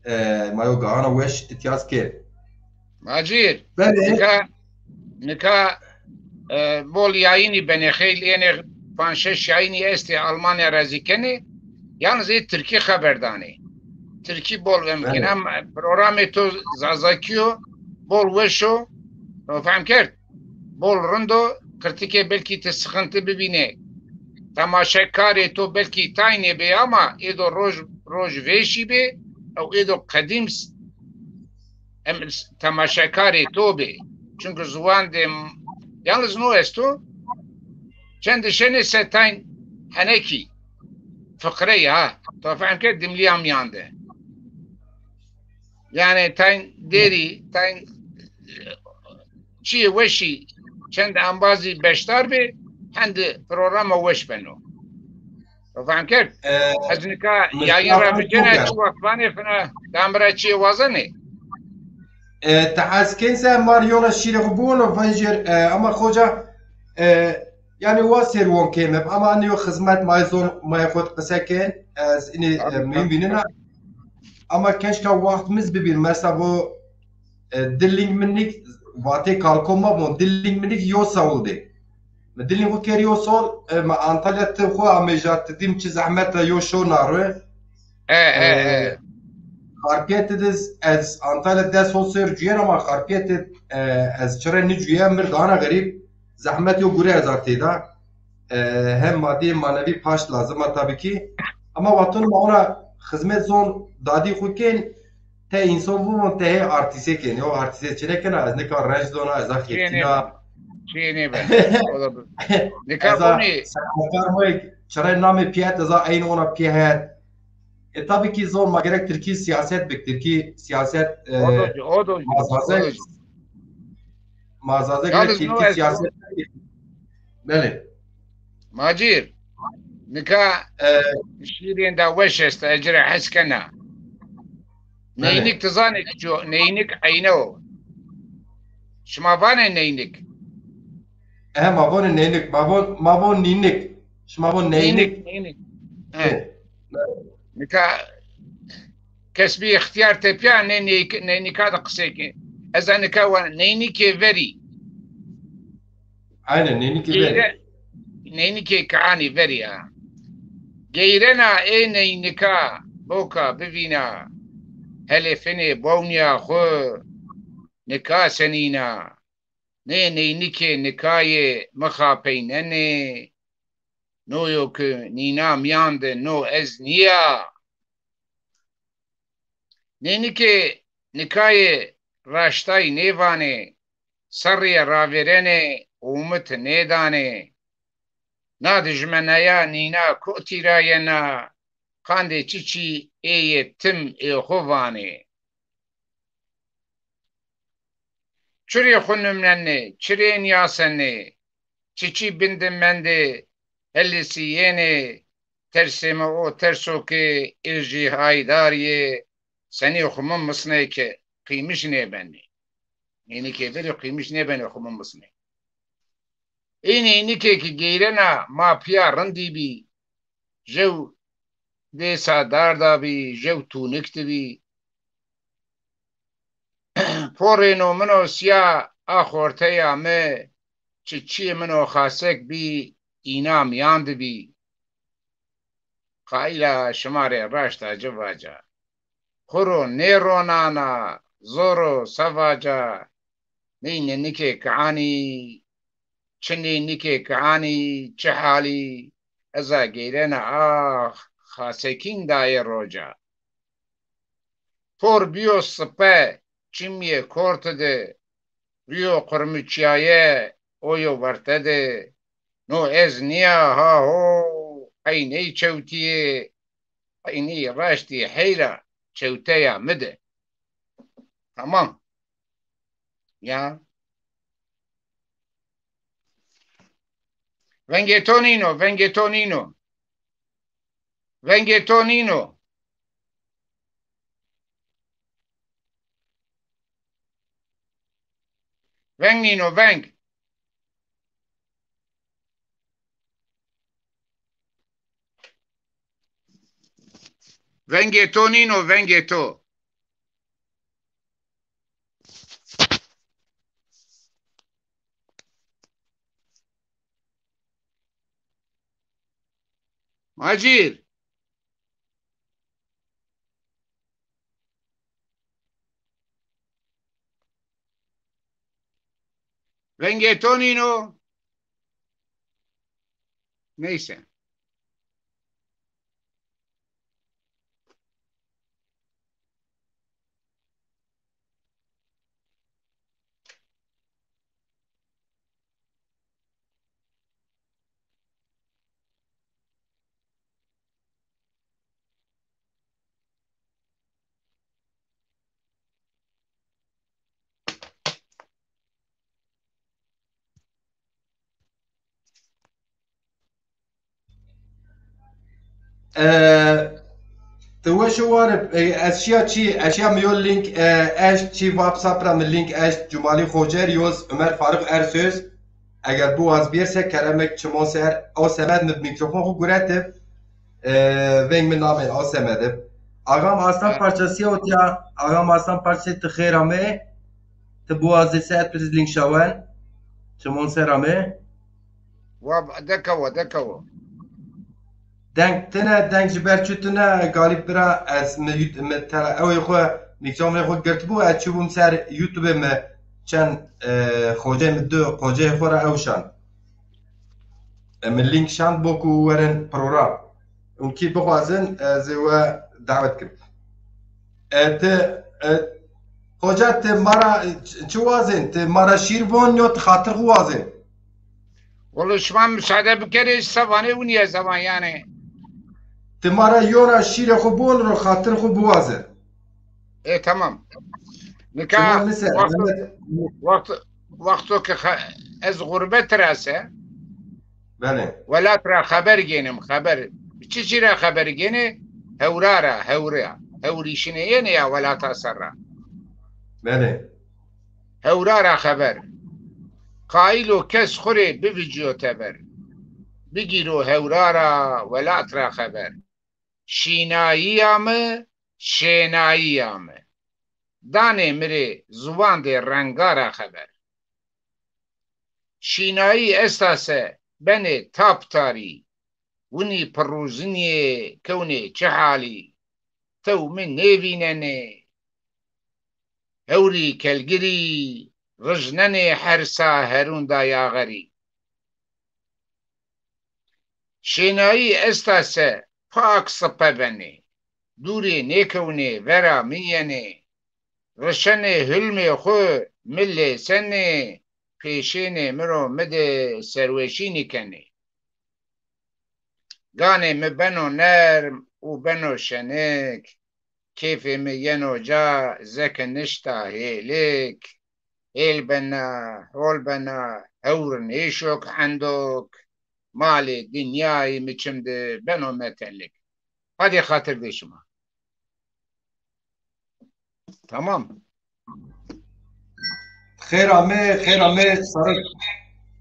E, ma yo gaxana weş titiyaz kê. Macir, Belê. nika, nika, e, bol yayînî benê, xeyl ênê panc şeş yayînî estê Almanya ra zî kenê, yalnız ê tirkî xeber danê. Tirkî bol vem Belê. Kena, programê to zazakî yo, Bol weş o, to fehm kerd? Bol rind o, qirtikê belkî ti sixinti bibînê. Temaşekarê to belkî taynê bê ama êdo roj, roj vêşî bê ew êdo qedîm s-, em s-, temaşekarê to bê. Çunku ziwan de m-, yalnız no esto, çend şenê se tayn henekî fiqre ya, to fehm kerd, dimlîya mîyan de. Yani tayn dêrî, tayn çiyê weşî, çend embazî beşdar bê, hendi programa weş beno. To fehm kerd? E, ez nika yayın ra mistafan bicene, çok çi wext vanê fina, dam ra çiyê wazenê? E, te hez kên se mar yona şîrê xwu biwono, Fenjêr, e, ama xoca, e, yani wa sêr won kêm eb, ama anî yo xizmet mayê zon, mayê xwu qise kên, ez inî, e, Tabii, mühim tabii. Vînena. Ama keşka waxt miz bibîn, mesela bu, e, diling minik, vatê kalko ma bon, diling minik yo sawul de. Mi dilî xwu kerî yo sol, e, mi Antalya ti xwu amêja, ti dîm çi zehmet ra yo şo naro. E, e, e. Xarpiyetê de ez Antalya des hol ser cuyen ama Xarpiyetê, e, ez çire nîcuyen, mi r dana xerîb, zehmet yo gure ez a têda. E, hem madî hem manevî paşt lazim a tabii ki. Ama wextun ma ona xizmet zon dadî xwu kên, te însan bûn, te hê artîsê kenê. O artîsê çi nêkena, ez nika renc dona, ez a xêtîna. Çiyê nêbeno. O da bi-, nika ez a bonî. Serheftar moyê çirê namê pîyet, ez a eyn ona pîyet. E, tabii ki zor, ma gerek Tirkî siyaset bik, Tirkî siyaset, e, o da, o da, ma Zazek, o da. Ma Zazek gerek Tirkî siyaset bik. Belê. Macîr, nika, e, şîrên de weş est, ez ci ra hes kena. Belê. Neynik ti zanê çi yo? Neynik eyne o. Şima vanê neynik? E, ma vonê neynik, ma von, ma von nînik. Şima von neynik. Neynik, neynik. He. He. Nika kes bî îxtîyar tepîya nê neyk-, neynika de qisey ke. Ez a nika wa neynikê verî. Aynen, neynikê verî. Geyre-, neynikê kianî verî ya. Geyrena ê neynika boka bivîna. Helê finê bownîya xwu nika senîna. Nê neynikê nikayê mi xapeynenê. No yo ki nîna mîyan de no ez nîya. Nênikê nikayê raştay nêvanê, serrîye ravêrenê, umit nêdanê. Na dijmenaya nîna kotî ra yena, qandê çiçî ê yê tim ê xwu vanê. Çirê xwu nimnenê, çirê nîyasenê, çiçî bin de mendê, helisîyênê, tersê mi o terso ke ê jî haydar yê, senî xwu mi misnê ke qîmiş nêbenê. Nênikê verî qîmiş nêbenê xwu mi misnê. Ê nênikê ke geyrena ma pîya rindî bî, jew dêsa dar da bî, jew tûnik di bî. Porê no min o sîya a xorteya mi, çiçîyê min o xasek bî, îna mîyan di bî. Qayîla şima rê raşta ci vaca. Xwu ro nêronana, zor o se vaca. Ney nênikê kianî, çi nênikê kianî, çi halî, ez a geyrena a xasekîn dayê roca. Por bîyo sipe, çimyê korti de, rîyo qurmiçîyaye, o yo werte de. No ez nîya, ha ho, eyney çewtîyê, eyney raştî heyra çewteya mi de. Tamam. Ya. Vengê to nîno, vengê to nîno. Vengê to nîno. Veng nîno, veng. Vengê to nîno, vengê to. Macîr. Vengê to nîno. Neyse. E, ti weş û war ib. E, ez şiya çî, ez şiya mi yo link, e, eşt çî WhatsApp ra mi link eşt Cumalî Xocer, yoz Ömer Faruk Ersöz. Eger biwaz biyerse keremek çimon ser, o semed mi mikrofon xu guretib. E, veng mi namên, o semed ib. Ağam Aslan parçası ya otiya, Ağam Aslan parçası ti xêr ame. Ti biwazê se et priz link şawen. Çimon ser ame. Wa dekewa, dekewa. Deng tine, deng ji ber çi tine, Galip bira, ez mi, mi tela ewê xwe, mikrofonê xwe girtibû, ez çûbûm ser YouTube mi çend, e, xoceyê mi du, xoceyê xwe ra ew şand. E, mi link şand bo ku werin program. Û kî bixwazin, ez ê we dawet kim. E, ti, e, xoca, ti ma ra, e, çi, çi wazên? Ti ma ra şîr von yo ti xatir xwu wazên? Welo şima misade bikerê, sevanê winî ez evan yanê. Ti ma ra yo ra şîrê xwu bon ro xatir xwu biwaze. E, tamam. Nika Şima mise, wexto, Mehmet. Wexto, wexto ke xe-, ez xurbet ra se, Belê. Welat ra xeber gênim, xeber. Çiçî ra xeber gênê? Hewra ra, hewra. Hewrî şinê yenê ya welata ser ra. Belê. Hewra ra xeber. Qayîl o kes xwu rê bivicîyo teber. Bigîro hewra ra, welat ra xeber. Şînayîya mi, şênayîya mi. Danê mi rê ziwandê renga ra xeber. Şînayî esta se benê tap tarî, winî pirrûzinîyê kewnê çi halî, tew mi nêvînenê. Hewrî kelgirî rijnenê hersa herûnda yaxerî. Şênayî esta se pak sipe benê, dûrê nêkewnê vera mi yenê. Rişenê hilmê xwu mi lêsenê, pêşênê mi ro mi de serweşînî kenê. Ganê mi beno nerm û beno şenik, kêfê mi yeno ca zeke nişta hêlik. Hêl bena, hol bena, hewr nêşok endok, malê dinyayî mi çim de beno metelik. Hadê xatir dê şima. Tamam. Xêr ame, xêr ame, sero,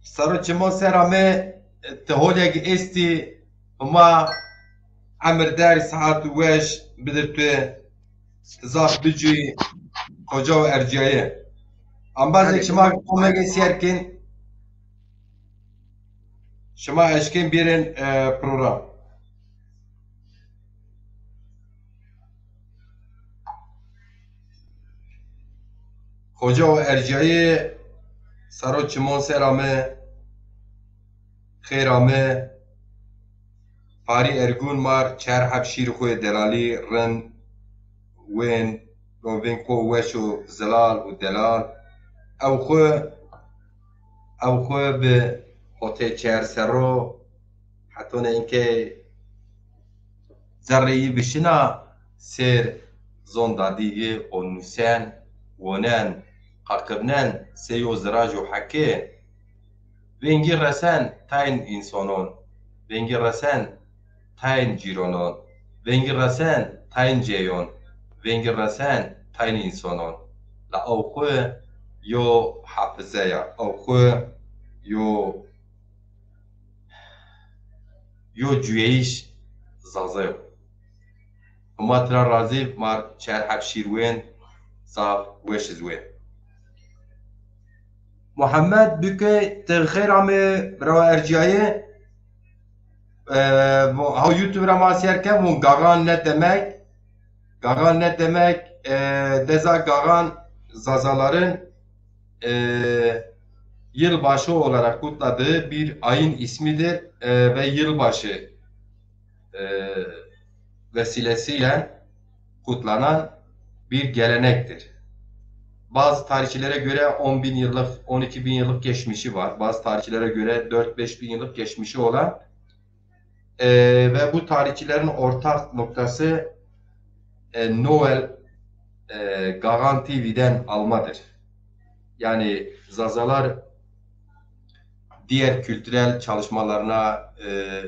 sero çimon ser ame, ti holek estî, Huma emir der, saet weş bidir tu, ti zaf bicûyî, xoca û ercîyayê. Embazê şima komegê sêr kên, şima eşkên bîrên, e, program. Xoca û ercîyayê sero çimon ser ame, xêr ame. Parî Ergûn mar çer heb şîr xwu yê delalî rind wên, no vên xwu weş û zelal û delal. Ew xwu, ew xwu bi hotê çer serro, hetone inkê zerrê yî bişina sêr zon dadî yî o nusen, wonen, qaqibnen sey o ziraj û hekê. Vengî resen tayn însonon, vengî resen tayn cîronon, vengî resen tayn cêyon, vengî resen tayn însonon. La ew xwu yo hafize ya, ew xwu yo yo cuyeyîş Zaza yo. Huma tira razî, mar çer heb şîr wên, zaf weş iz wên. Muhammed Bükey, ti xêr amê, birawa ercîyayê. E, bu, ha YouTube ra ma sêr ke, bu Gagan ne demek? Gagan ne demek? E, deza Gagan Zazaların, e, yılbaşı olarak kutladığı bir ayın ismidir, e, ve yılbaşı, e, vesilesiyle kutlanan bir gelenektir. Bazı tarihçilere göre on bin yıllık, on iki bin yıllık geçmişi var. Bazı tarihçilere göre dört beş bin yıllık geçmişi olan, e, ve bu tarihçilerin ortak noktası, e, Noel, e, Gagan T V'den almadır. Yani Zazalar diğer kültürel çalışmalarına, e,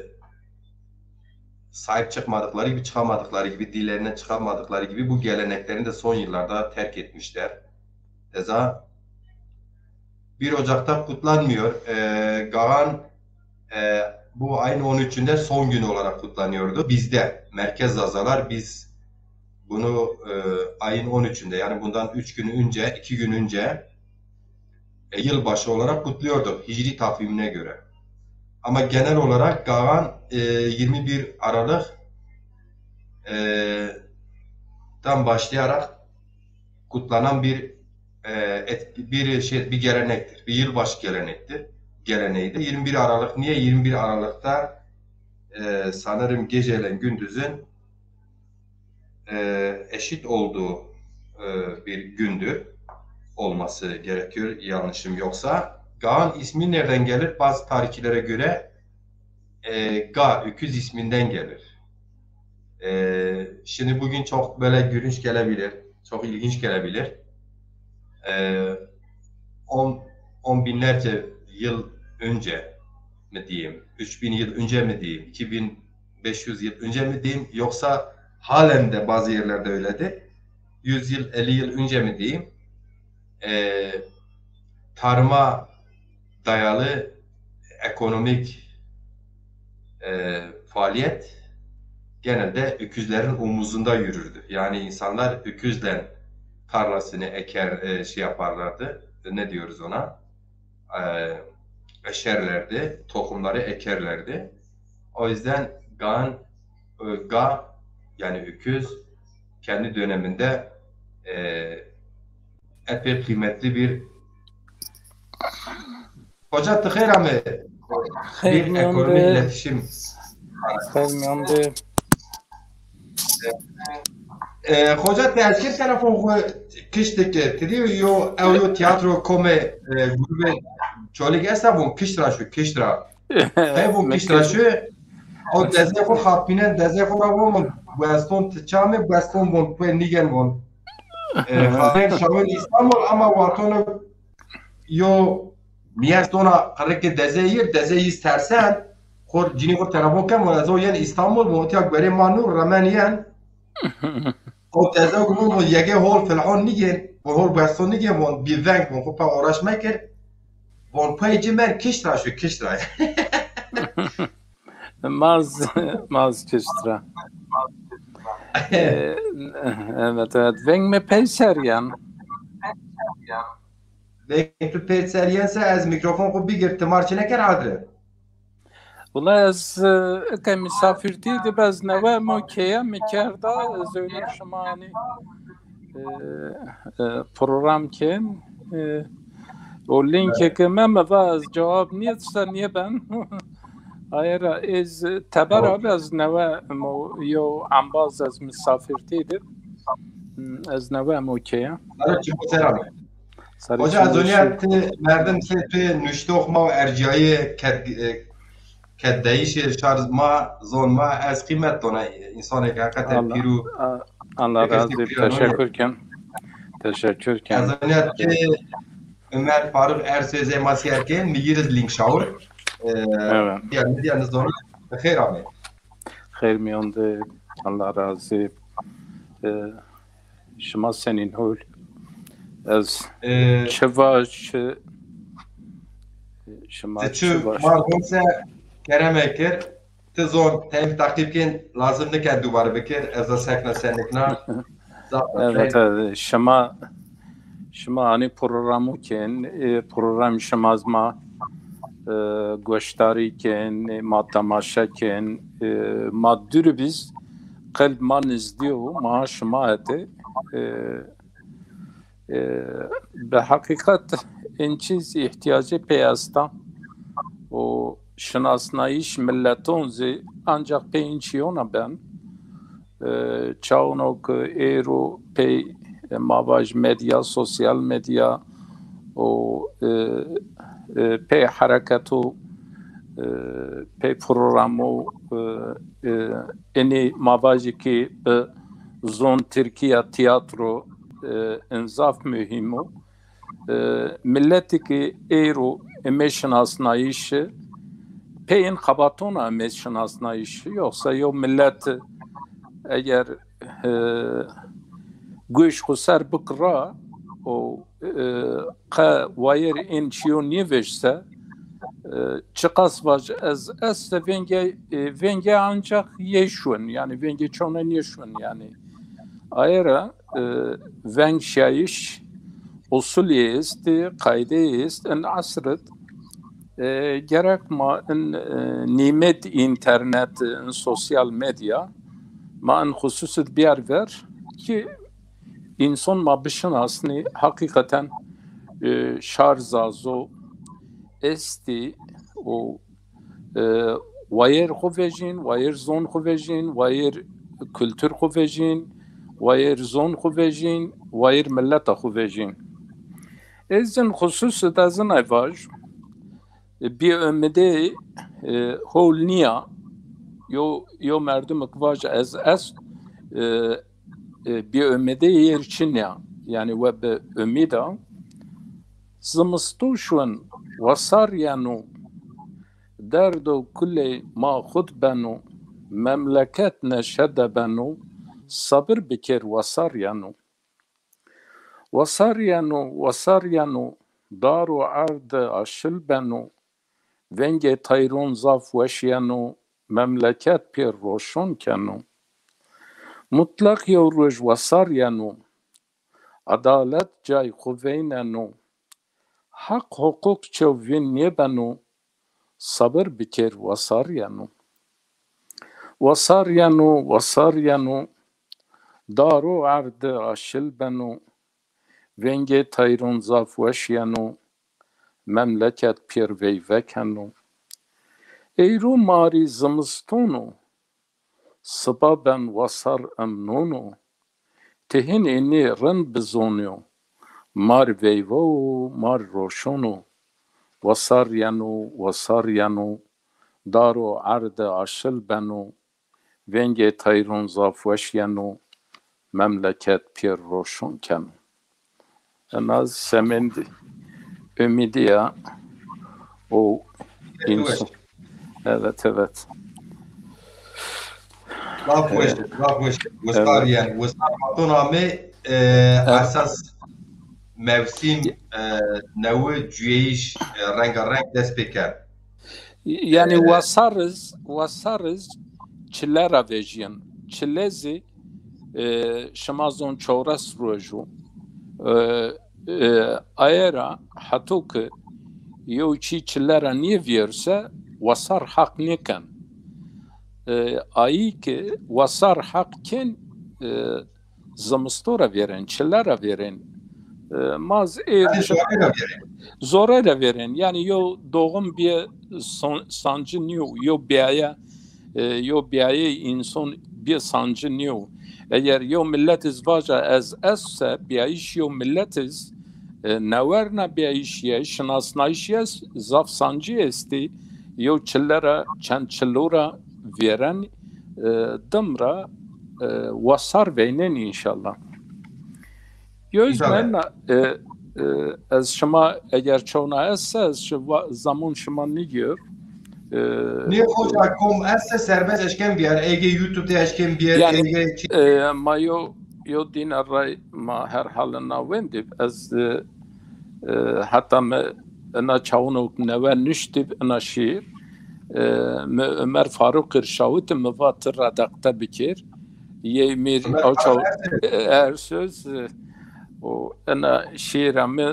sahip çıkmadıkları gibi, çıkamadıkları gibi, dillerinden çıkamadıkları gibi bu geleneklerini de son yıllarda terk etmişler. Eza bir Ocak'ta kutlanmıyor. E, Gagan, e, bu ayın on üçünde son günü olarak kutlanıyordu. Bizde, Merkez Zazalar, biz bunu, e, ayın on üçünde, yani bundan üç gün önce, iki gün önce, e, yılbaşı olarak kutluyorduk Hicri takvimine göre. Ama genel olarak Gagan, e, yirmi bir Aralık, e, dan başlayarak kutlanan bir, e, etki, bir şey, bir gelenektir. Bir yılbaşı gelenektir. Geleneğidir. Yirmi bir Aralık, niye yirmi bir Aralık'ta, e, sanırım geceleyin gündüzün, e, eşit olduğu, e, bir gündür olması gerekiyor, yanlışım yoksa. Gagan ismi nereden gelir? Bazı tarihçilere göre, e, Ga, öküz isminden gelir. E, şimdi bugün çok böyle gülünç gelebilir, çok ilginç gelebilir. E, on, on binlerce yıl önce mi diyeyim, üç bin yıl önce mi diyeyim, iki bin beş yüz yıl önce mi diyeyim, yoksa halen de bazı yerlerde öyledir. Yüz yıl, elli yıl önce mi diyeyim, e, tarıma dayalı ekonomik, e, faaliyet genelde öküzlerin omuzunda yürürdü. Yani insanlar öküzle tarlasını eker, e, şey yaparlardı. Ne diyoruz ona? E, eşerlerdi, tohumları ekerlerdi. O yüzden gan, e, ga, yani öküz kendi döneminde, e, epey kıymetli bir Hoca, ti xeyr amê. Xeyr Bir ekonomi mîyonde. iletişim. Xeyr mîyonde. E, hoca, ti eskir telefon xwu kişt ke, ti dî yo, ew yo tiyatro kome, e, grubê Çolîg esta, von kişt ra şu, kişt ra. Hey, von kişt ra şu. O dezê xwu xapînen, dezê xwu ra von, von, Weston ti çamê, Weston von, pê nîgen von. E, xaxên şawên Îstanbul ama wartono yo mîyes dona qirikê dezeyî, dezeyî tersen, xor cinî xor telefon ken, von ez o yen Îstanbul, von tiya guerê ma nû, remen yen. O dezê xo von, yege hol filhon nîgên, von hol besto nîgên, von bî veng, von xo pa uğraş mekir. Von pay ci mer kişt ra şu, kişt ra. Maz, maz kişt ra. Ee, evet, evet. Veng mi peyser yan? Veng tu peyser yense ez mikrofon xo bigir, ti mar çine ker hadre. Wela ez, e, eke misafirtî de bez newe mo keye mi kerda, ez öyle şima hani, e, e, program ken, e, o linkê ke me, me va ez cevap niyetsa niye ben. Ayera ez teber abi ez newe mo yo embaz ez misafirtî de. Hmm, ez newe mo keye. Sarı çıkı selam. Sarı Hoca, ez onîya ti merdim sê tu nuştox ma û ercîyayê ked-, e, keddeyîşê şar ma, zon ma, ez qîmet dona însanê ke heqete pîr û Allah razı olsun. Teşekkür ken. Teşekkür ken. Ez onîya ti Ömer Faruk Ersoy zê ma sîyer ke, mi yiriz link şawir. E, evet. Diğer, diğer zona xeyr amê. Xeyr mîyon de, Allah razı. E, Şima senîn hol? Ez e, çi va, çi, şima ti çi çi va? Mar hol se kereme kir. Ti zon, tem teqîb kin, lazim nike dubare bikir. Ez a sekna senikna. Evet, evet. Şima, şima hani programu kin, e, program şima zma, e, goşdarî kin, e, ma temaşe kin, e, ma dûr biz, qelb ma nizdî yo, ma şima hetê, e, e, bi heqîqet in çî zî îhtîyacê pê esta û şinasnayîş milleton zî ancax pê in çîyona ben. E, çawno ke êro pey, e, ma vaj medya, sosyal medya û, e, e, pey hereketo, e, pey programo, e, e, inî ma vajî ki bi zon tirkî ya tîyatro, e, in zaf muhîm o. E, Milletî ki êro ime şinasnayîşi, pê in xebatona ime şinasnayîşi. Yoksa yew millet eger, e, guş xu ser bikira û, e, qe wayir in çîyo nêvejse, e, çiqas vaj ez este vengê, e, vengê ancax yê şun, yanî vengê çona nêşun yanî. Aye ra, e, veng şiyayîş usulî estî, qaydeyî est. In esr id, e, gerek ma in, e, nîmet înternet, in sosyal medya, ma in xusus id biyar ver ki înson ma bişinasnî heqîqeten, e, şar zazo estî û, e, wayêr xwu vejîn, wayêr zon xwu vejîn, wayêr kultur xwu vejîn, wayêr zon xwu vejîn, wayêr milleta xwu vejîn. Ez in xusus id ez inay vaj, e, bî umidê, e, howl nîya. Yo, yo merdimik vaj ez est, e, e, bî umidê yêr çin ya. Yanî we bi umîd a. Zimisto şun, wesar yeno, derdo kulê ma xud beno, memleket neşe de beno, sabir bikêr wesar yeno. Wesar yeno, wesar yeno, dar û erd de aşil beno, vengê tayron zaf weş yeno, memleket pê roşon keno. Mutleq yew roj wesar yeno, edalet cay xwu veyneno, heq huqûq çew vîn nêbeno, sabir bikêr wesar yeno. Wesar yeno, wesar yeno, dar û erd de aşil beno, vengê tayron zaf weş yeno, memleket pêr veyve keno. Eyro marî zimiston o, siba ben wesar emnon o, ti hin înî rind bizonîyo, mar veyve o, mar roşon o, wesar yeno, wesar yeno, dar û erd de aşil beno, vengê tayron zaf weş yeno, memleket pêr roşon keno. Ena semendî umîdî ya û însan. Evet, evet. Zaf weş, zaf weş. Wisar, evet, yen, wisar haton ame, e, evet, esas mewsim, e, newi cuyeyîş, e, rengarenk dest pê kerd. Yanî, e, wasariz, wasariz çile ra vejîyen. Çile zî, e, şima zon çewres roj o. E, e, aye ra heto ki yew çî çile ra nêvîyerse, wasar heq nêken. E, ayî ki wasar heq ken, e, zimisto ra vêren, çile ra vêren. E, ma zî ê... Yanî zorê ra vêren. Zorê ra vêren. Yanî yew doğum bîye son-, sancî nîyo, yew bîyaye, e, yew bîyayê înson bîye sancî nîyo. Eger yew millet iz vaja ez est se, bîyayîş yew millet iz, e, newerna bîyayîş ye, şinasnayîş ye, zaf sancî estî. Yew çile ra, çend çilo ra vêren, e, dim ra, e, wasar veynen înşallah. Yo, înşallah. Mena, e, e, ez şima eger çewna est se, ez şi va-, zamon şima nîgir. E, nê hoca, kom est se serbest eşken bîyer, ege YouTube de eşken bîyer, yanî, ege çi- e, ma yo, yo dîne ray ma her hal ina wendî. Ez, e, e, heta mi ina çawunok newe nuştîb ina şîîr. E, mi Ömer Faruk ir şawitî, mi va ti redakte bikêr. Yey mîr Ömer Faruk Awçaw Ersöz. Ersöz, e, û ina şîîra mi,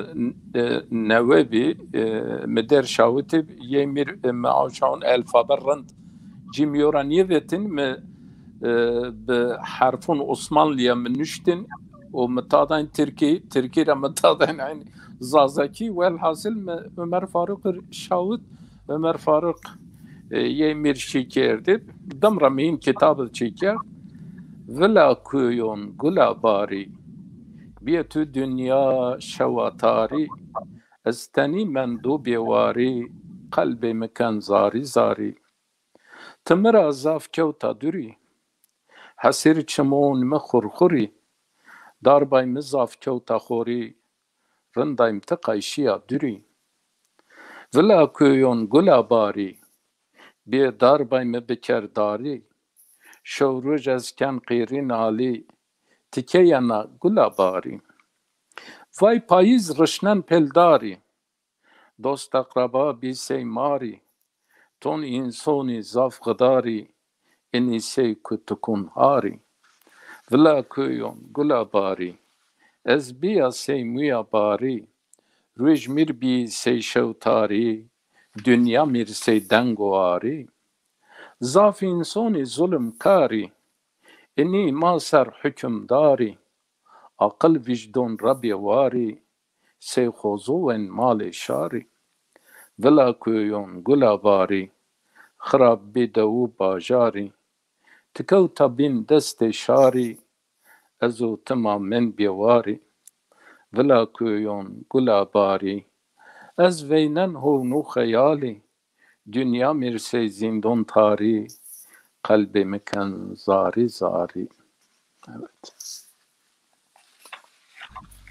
e, newe bî, e, mi der şawitîb, yey mîr, e, mi Awçawun elfabe rind cîm yo ra nêvetin, mi, e, bi herfon Osmanlîya mi nuştin, û mi tadayn Tirkî, Tirkî ra mi tadayn eynî Zazakî. Welhasil mi Ömer Faruk ir şawit, Ömer Faruk, e, yê mîr şî kerdî. Dim ra mi hîn kitab id çî kerd. Vila kuyon gula barî, bîye tu dinya şewa tarî, ez tenî mendo bêwarî, qelbê mi ken zarî zarî. Ti mi ra zaf kewta durî, hesir çimon mi xurxurî, darbay mi zaf kewta xorî, rinday mi ti qayşîya durî. Vila kuyon gula barî, bê darbay mi biker darî, şew roj ez ken qîrîn alî, ti key ena gula barî. Vay payîz rişnen pêl darî, dost eqreba bî sey marî, ton însonî zaf xidarî, inî sey kutikun harî. Vila kuyon gula barî, ez bîya sey muya barî, roj mîr bî sey şew tarî, dinya mîr sey deng û arî. Zaf însonî zulm karî, inî ma ser hukimdarî, aqil vîjdon ra bêwarî, sey xozo wen malê şarî. Vila kuyon gula barî, xirab bî dew û bajarî, ti kewta bîn destê şarî, ez û ti ma men bêwarî. Vila kuyon gula barî, ez veynen hown û xeyalî, dinya mîr sey zîndon tarî, qelbê mi ken zarî zarî. Evet.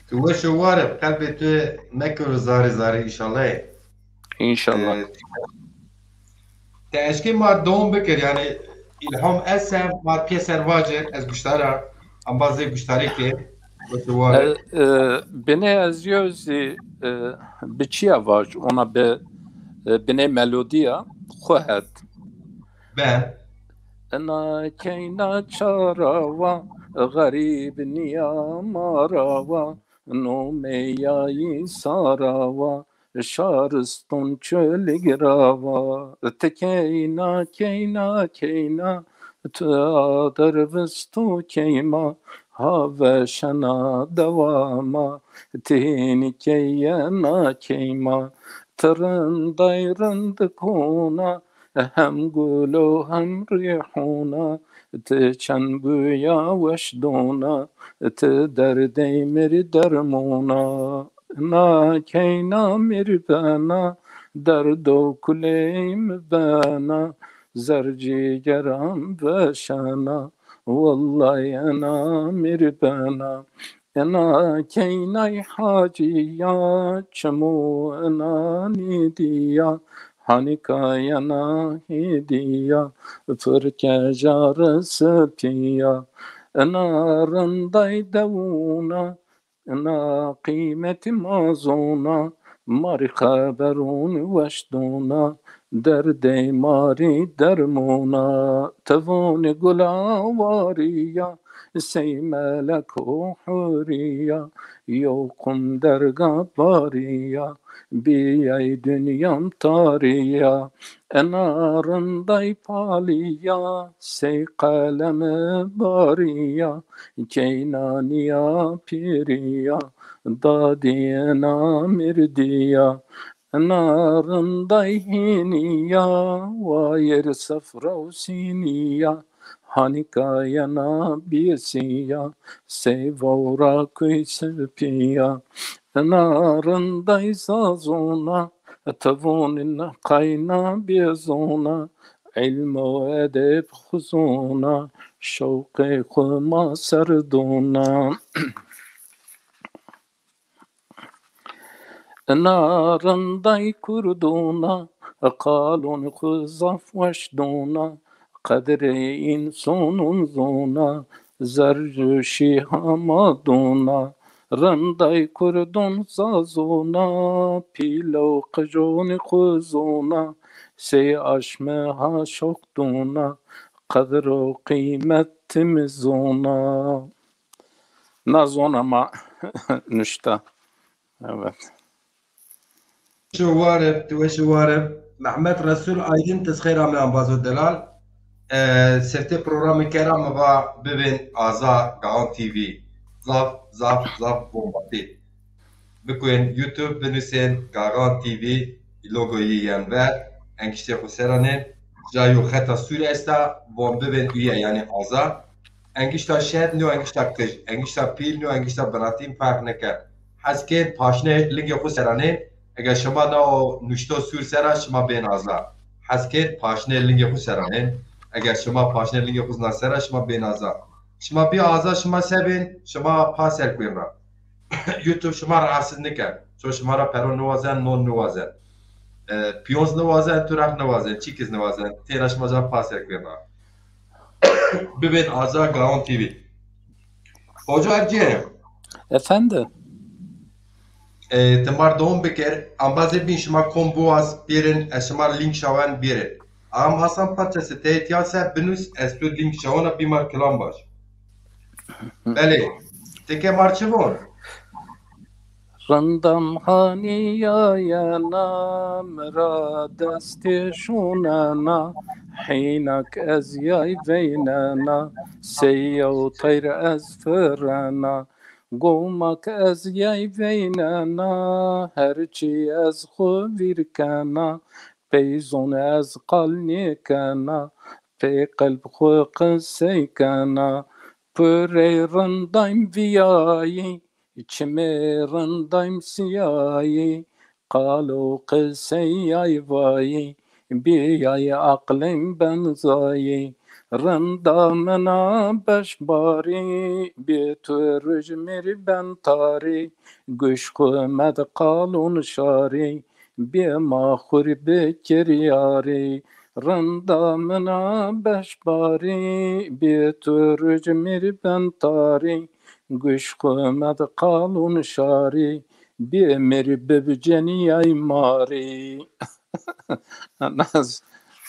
Tu weş û war ib, qelbê tu mekir zarî zarî înşallah. Înşallah. Ee, te eşkê ma dewam bikir, yanî îlham ese ma pêser vacir, ez guşdar a, embazê guşdarî ke, weş û war ib. E, e, binê ez yew zî, e, bi çiya vaj, ona bi, e, binê melodîya xwu het. Ben. Ina keyna çara wa, xerîb nîya ma ra wa, nomê yayî Sara wa, şariston çolîg ra wa. Ti keyna, keyna, keyna, tu ader visto keyma, ha veşena dewama, ti hînî keyena keyma, ti rinday rindikona, hem gul û hem rîhûna, ti çend buya weş dona, ti derdey mi rî dermûna. Na keyna mi rî bena, derd û kuley mi bena, zer cîgeran veşena, wellay ena mi rî bena. Ena keynay hacîya, çimû ena nîdîya, hanîka yena hêdîya, firkeja risipîya. Ena rinday dewûna, ena qîmetî ma zona, ma rî xeberûn weş dona, derdey ma rî dermûna. Ti vonî gula warîya, sey melek û hurîya, yew qum derga barîya, bîyay dinyam tarîya. Ena rinday palîya, sey qelemi barîya, keyna nîya pîrîya, dadî ena mirdîya. Ina rinday hînî ya, wayêr sifre û sînî ya, hanîka yena bîsî ya, sey vewra kuy sipî ya. Ina rinday zazona, ti vonin qayna bêzona, îlm û edeb xwu zona, şewqê xwu ma ser dona. Ina rinday kurdona, qalon xwu zaf weş dona, qedrê însonon zona, zerc û şîha ma dona. Rinday kurdon zazona, pîle û qijonî xwu zona, sey aşme ha şoq dona, qedr û qîmet tim zona. Na zona ma nuşta. Evet. Weş û war ib, tu weş û war ib. Mehmet Resul Aydin, ti xeyr ame ambazo delal. E, sefte programê kera mi va bibên aza Gahan T V. Zaf, zaf, zaf bombatî. Bikuên YouTube, binusên Gaxan T V, logoyî yen ver, engiştê xwu seranên, ja yo xeta sûr esta, von bibên üye, yanî aza. Engişta şed, no engişta qij, engişta pîl, no engişta binatîn ferq neken. Hes kên paşnê lingê xwu seranên, eger şima na o nuşto sûr sera şima bên aza. Hes kên paşnê lingê xwu seranên, eger şima paşnê lingê xwu zna sera şima bên aza. Şima bî aza, şima se bên, şima pa ser kuên ra. YouTube şima rahatsiz niken. Ço şima ra pero niwazen, non niwazen. E, piyonz niwazen, turaq niwazen, çîkiz niwazen. Têna şima ca pa ser kuên ra. Bibên aza Gaon T V. Hoca Erciyê. Efendim? E, ti mar dewam bikir. Ambazê bîn şima kom biwaz bêrin, ez şima link şawen bêrin. Am Hasan Paçası teyit ya se binus, ez tu link şawana bîmar kilam baş. Belê. Ti ke mar çi von? Rindam hanî yayena, mi ra destê şûnena, hînak ez yay veynena, sey yew teyr ez firena, gomak ez yay veynena, her çî ez xwu vîr kena, pey zon ez qal nêkena, pey qelb xwu qisey kena, purey rindaym vîyayî, çimê rindaym sîyayî, qal û qisey yay vayî, bîyayî aqlên ben zayî. Rinda min a beşbarî, bê tu ruj mi rî ben tarî, guş xwu med qalûn şarî, bê ma xwu rî bikir yarî. Rinda min a beşbarî, bê tu ruj mi rî ben tarî, guş xwu med qalûn şarî, bê mi rî bib cenîyay marî. Naz,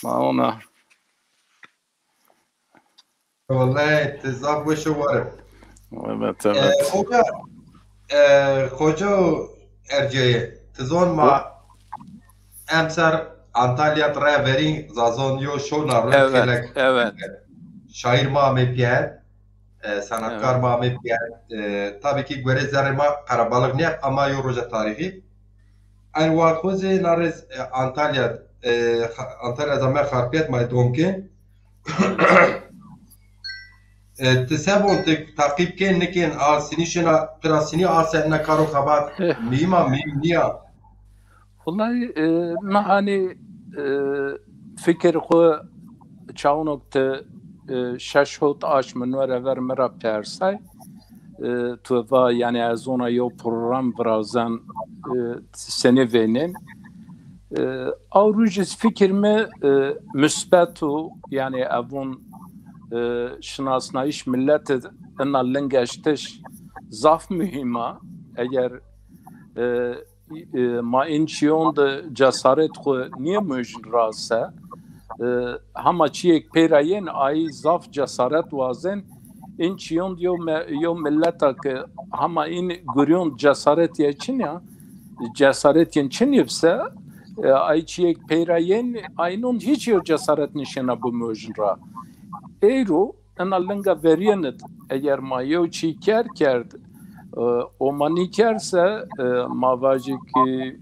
ma ona. Wellahî, ti zaf weş û war ib. Evet, e, evet. Hoca, e, Hoca Erciyê, ti zon ma emser Antalya raya verî Zazon yo şona ro. Evet, gelek, evet. Şaîr ma amê pîyer, e, sanatkar, evet, ma amê pîyer. E, tabii ki gorê zerrê ma qerebalix nîyeb ama yo roja tarîxî. Eyn wext xwu zî na rêz, e, Antalya, e, Xa-, Antalya zame Xarpêt ma dom kên. E, ti se von, ti taqîb kên, nikên, a sinî şina, pira sinî a se ina karo xebat, eh, muhîm a, muhîm nîya? Wellahî, e, mi hanî, e, fikir xwu çawonok ti, e, şeş hot aşm mi nore ver mi ra persay. E, tu va, yanî ez ona yew program virazen, e, senî vênên. E, aw ruj iz fikir mi, e, musbet o, yanî evon, e, şinasnayîş millet id ina lingeştiş zaf muhîm a. Eger, e, e, ma în çîyon de cesaret xwu nîyemojin ra se, e, hema çîyêk pey ra yên, ayî zaf cesaret wazên, în çîyon de yew me-, yew millet a ke hema în gurîyon cesaret yê çin ya, cesaret yên çin yê se, e, ayî çîyêk pey ra yên, ayî non hîç yew cesaret nişêna bimojin ra. Eyro, ena linga verîyen id eger ma yew çî ker kerd, e, o ma nîker se, e, ma vajî ki,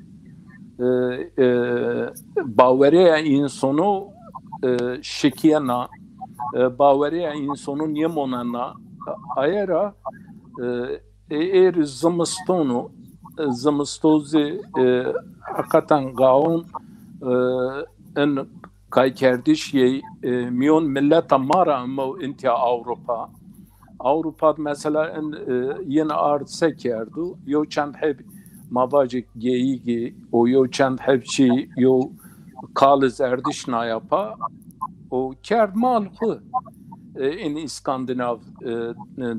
e, e, bawerêya însono, e, şikîyena, e, bawerêya însono nêmonena. Aye ra, e, e, êr zimiston o, e, zimisto zî, e, heqeten gaon, e, in kaykerdiş yê, e, mîyon mileta ma ra imo intîya Ewropa. Ewropa de mesela in, e, yin ard se kerdo? Yew çend heb ma vajê geyîgî û yew çend heb çî yew kal iz erdiş naya pa û kerd mal xwu, e, in Îskandinav, e,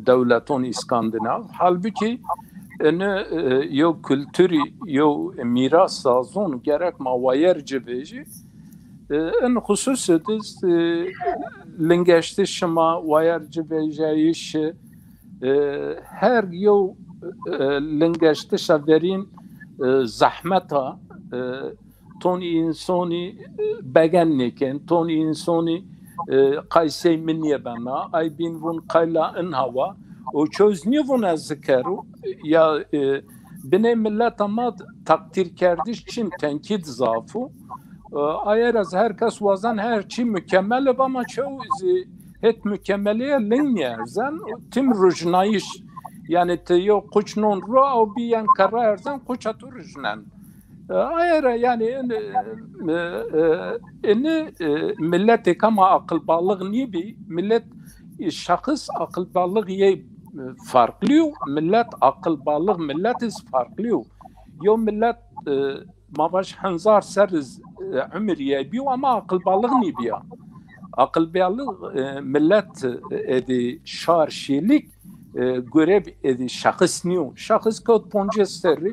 dewleton Îskandinav. Halbukî, e, ini, e, yew kulturî, yew mîras sazon gerek ma wayer ci vejî. E, in xusus id iz, e, lingeştiş şima wayer ci vejayîş, e, her yew, e, lingeştişa verîn, e, zehmet a, e, ton însonî, e, begen nêkên, ton însonî, e, qay sey mi nêbena, ay bîn vûn qayla in hawa, O çew zî nîvûn ez zî kero. Ya e, binê mileta ma takdîrkerdiş çin, tenkîd zaf o. E, aye ra zî her kes wazen her çî mukemel ib ama çew zî het mukemelîye ling nîerzen. Tim rujnayîş. Yanî ti yew quç non ro, ew bî yen kerra erzen, quça tu rujnen. E, aye ra yanî in, e, e, ini, e, miletêka ma aqilbalix nîbî, milet, e, şexis aqilbalix yê, e, farqlî yo, milet aqilbalix milet iz farqlî yo. Yew milet, e, ma vaj henzar ser iz, e, umir yê bîyo ama aqilbalix nîbîya. Aqilbalix, e, milet, e, êdî şar şîlîk, e, gureb êdî şexis nîyo. Şexis kewt poncês serrî,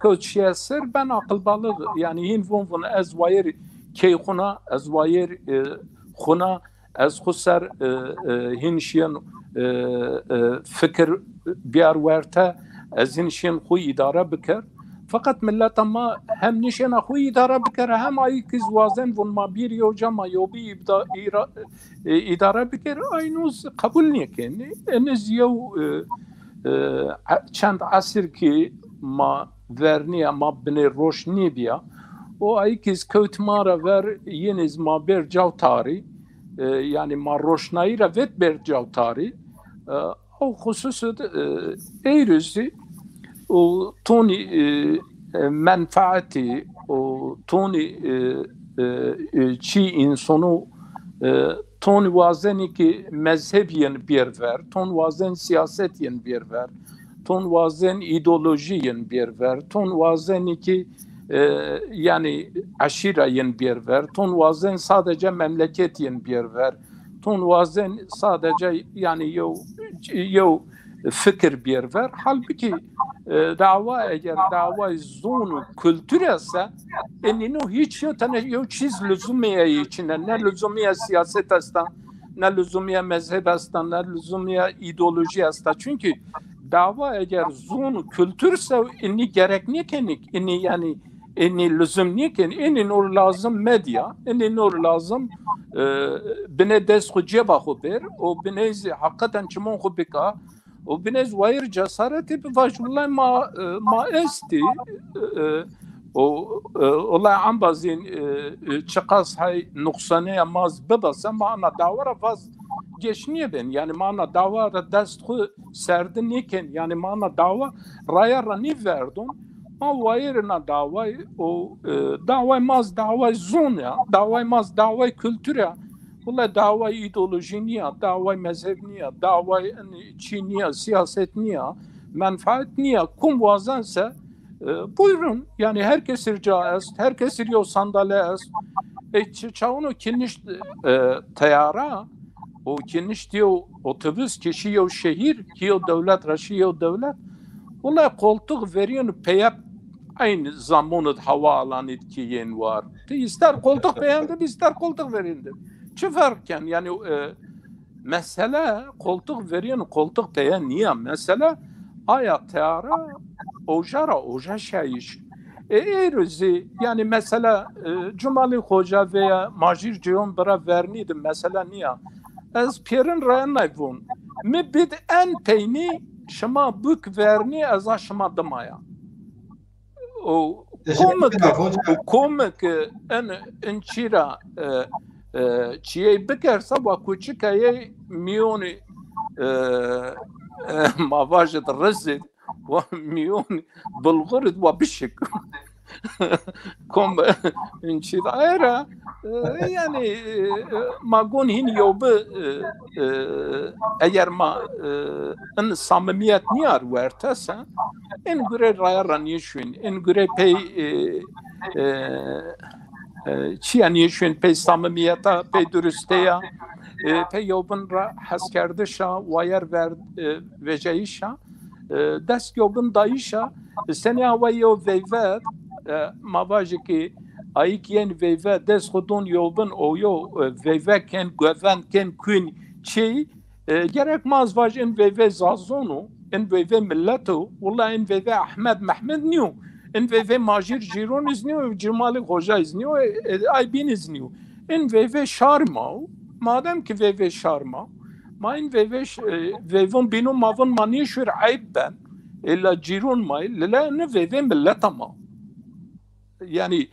kewt şîyes ser, ben aqilbalix. Yanî hîn von von ez wayêr key xwu na, ez wayêr, e, xwu na, ez xwu ser, e, e, hîn şîyen, e, e, fikir biyar werte, ez hîn şîyen xwu îdare biker. Feqet mileta ma hem nişêna xwu îdare bikere, hem ayî ki zî wazen von ma bîr yew ca ma yew bî îbda-, îra-, e, îdare biker, aynû zî qebul nêkenî. Eniz yew, e, e, e, çend esir ki ma vernîya, ma binê roşn nêbîya. O ayî ki zî kewt ma ra ver, yin iz ma bêrd caw tarî. E, yanî ma roşnayî ra vet bêrd caw tarî. E, o xusus id, e, êrî zî o tonî, e, e, menfaetî, o tonî, e, e, e, çî însono, e, ton wazenî ki mezheb yin bêr ver, ton wazen sîyaset yin bêr ver, ton wazen îdeolojî yin bêr ver, ton wazenî ki, e, yanî eşîra yin bêr ver, ton wazen sadece memleket yin bêr ver, ton wazen sadece yanî yew, yew fikir bêr ver. Halbukî, e, dawa eger dawayê zon û kultur ese, e, nîno hîç yew tene yew çîz luzumîye yê çin a. Ne luzumîye sîyaset esta, ne luzumîye mezheb esta, ne luzumîye îdeolojî esta. Çunkî dawa eger zon û kultur se, inî gerek nêkenîk, inî yanî inî luzum nêkenî, inî nor lazim medya, inî nor lazim, e, binê dest xwu cêba xwu bêr û binê zî heqîqeten çimon xwu bika. O binê zî wayîr cesaretî bi, vaj wulay ma, e, ma estî, e, e, o, e, wulay embazîn, e, e, çiqas hay nuqsanîya ma zî bibese, ma ana dawa ra vaz geç nêbên. Yanî ma ana dawa ra dest xwu serdî nêkên. Yanî ma ana dawa raya ra nîverdon. Ma wayîr ina daway o, e, daway ma zî daway zon ya, daway ma zî daway kultur ya. Wulay daway îdeolojî nîya, daway mezheb nîya, daway in çî nîya, sîyaset nîya, menfaet nîya. Kum wazense, e, buyurun. Yanî her kesir ca est, her kesir yew sandale est. E, ç-, çawino kinişt, e, teyara, o kinişt yew otobus, kişî yew şehîr, ki yew dewlet ra şî yew dewlet. Wulay qoltix verîyeno peye, eynî zamonid hawaalanid ki yên war. Ti îster qoltix peyen de bi, îster qoltix verîn de bi. Çi ferq ken? Yanî, e, mesele qoltix verîyeno, qoltix peyen nîya. Mesele aya teyara, oja ra oja şayîş. E, êro zî, yanî mesela, e, Cumalî Xoca veya Majîr Ceyhun bira vernî de mesele nîya. Ez pêrin raya nay vûn. Mi bid en peynî, şima bûk vernî, ez a şima dima ya. O Teşekkür komik, ederim hocam. Komik, e, en, en çî ra, e, e, çîyey bikersa wa kuçikayey mîyonî, e, e, ma vajid rizid, wa mîyonî bulxurid wa bişik. Kom in çî da era, e, yanî, e, ma gon hîn yew bi, e, e, eger ma, e, in samimiyet nîyar wertese, in gure raya ra nîşwîn, in gure pey, e, e, e, çiya nîşwîn, pey samimiyeta, pey durustêya, e, pey yewbin ra heskerdişa, wayer ver, e, veceyişa, e, dest yewbin dayişa, senî awa yew veyve, e, ma vajî ki ayîk yên veyve dest xwu don yewbin o yew, e, veyve ken, govend ken, kuyn, çî, e, gerek ma ez vaj in veyve zazon o, in veyve millet o, willa in veyve Ehmed Mehmed nîyo, in veyve Majîr Cîron iz nîyo, Cumalî Xoca iz nîyo, e, e, ay bîn iz nîyo. In veyve şar ma o. Madem ki veyve şar ma, Ma in veyvê ş-, e, veyvon bîno ma vun ma nêşûr eyb ben. Ella cîrûn ma, lele ini veyvê milleta ma. Yanî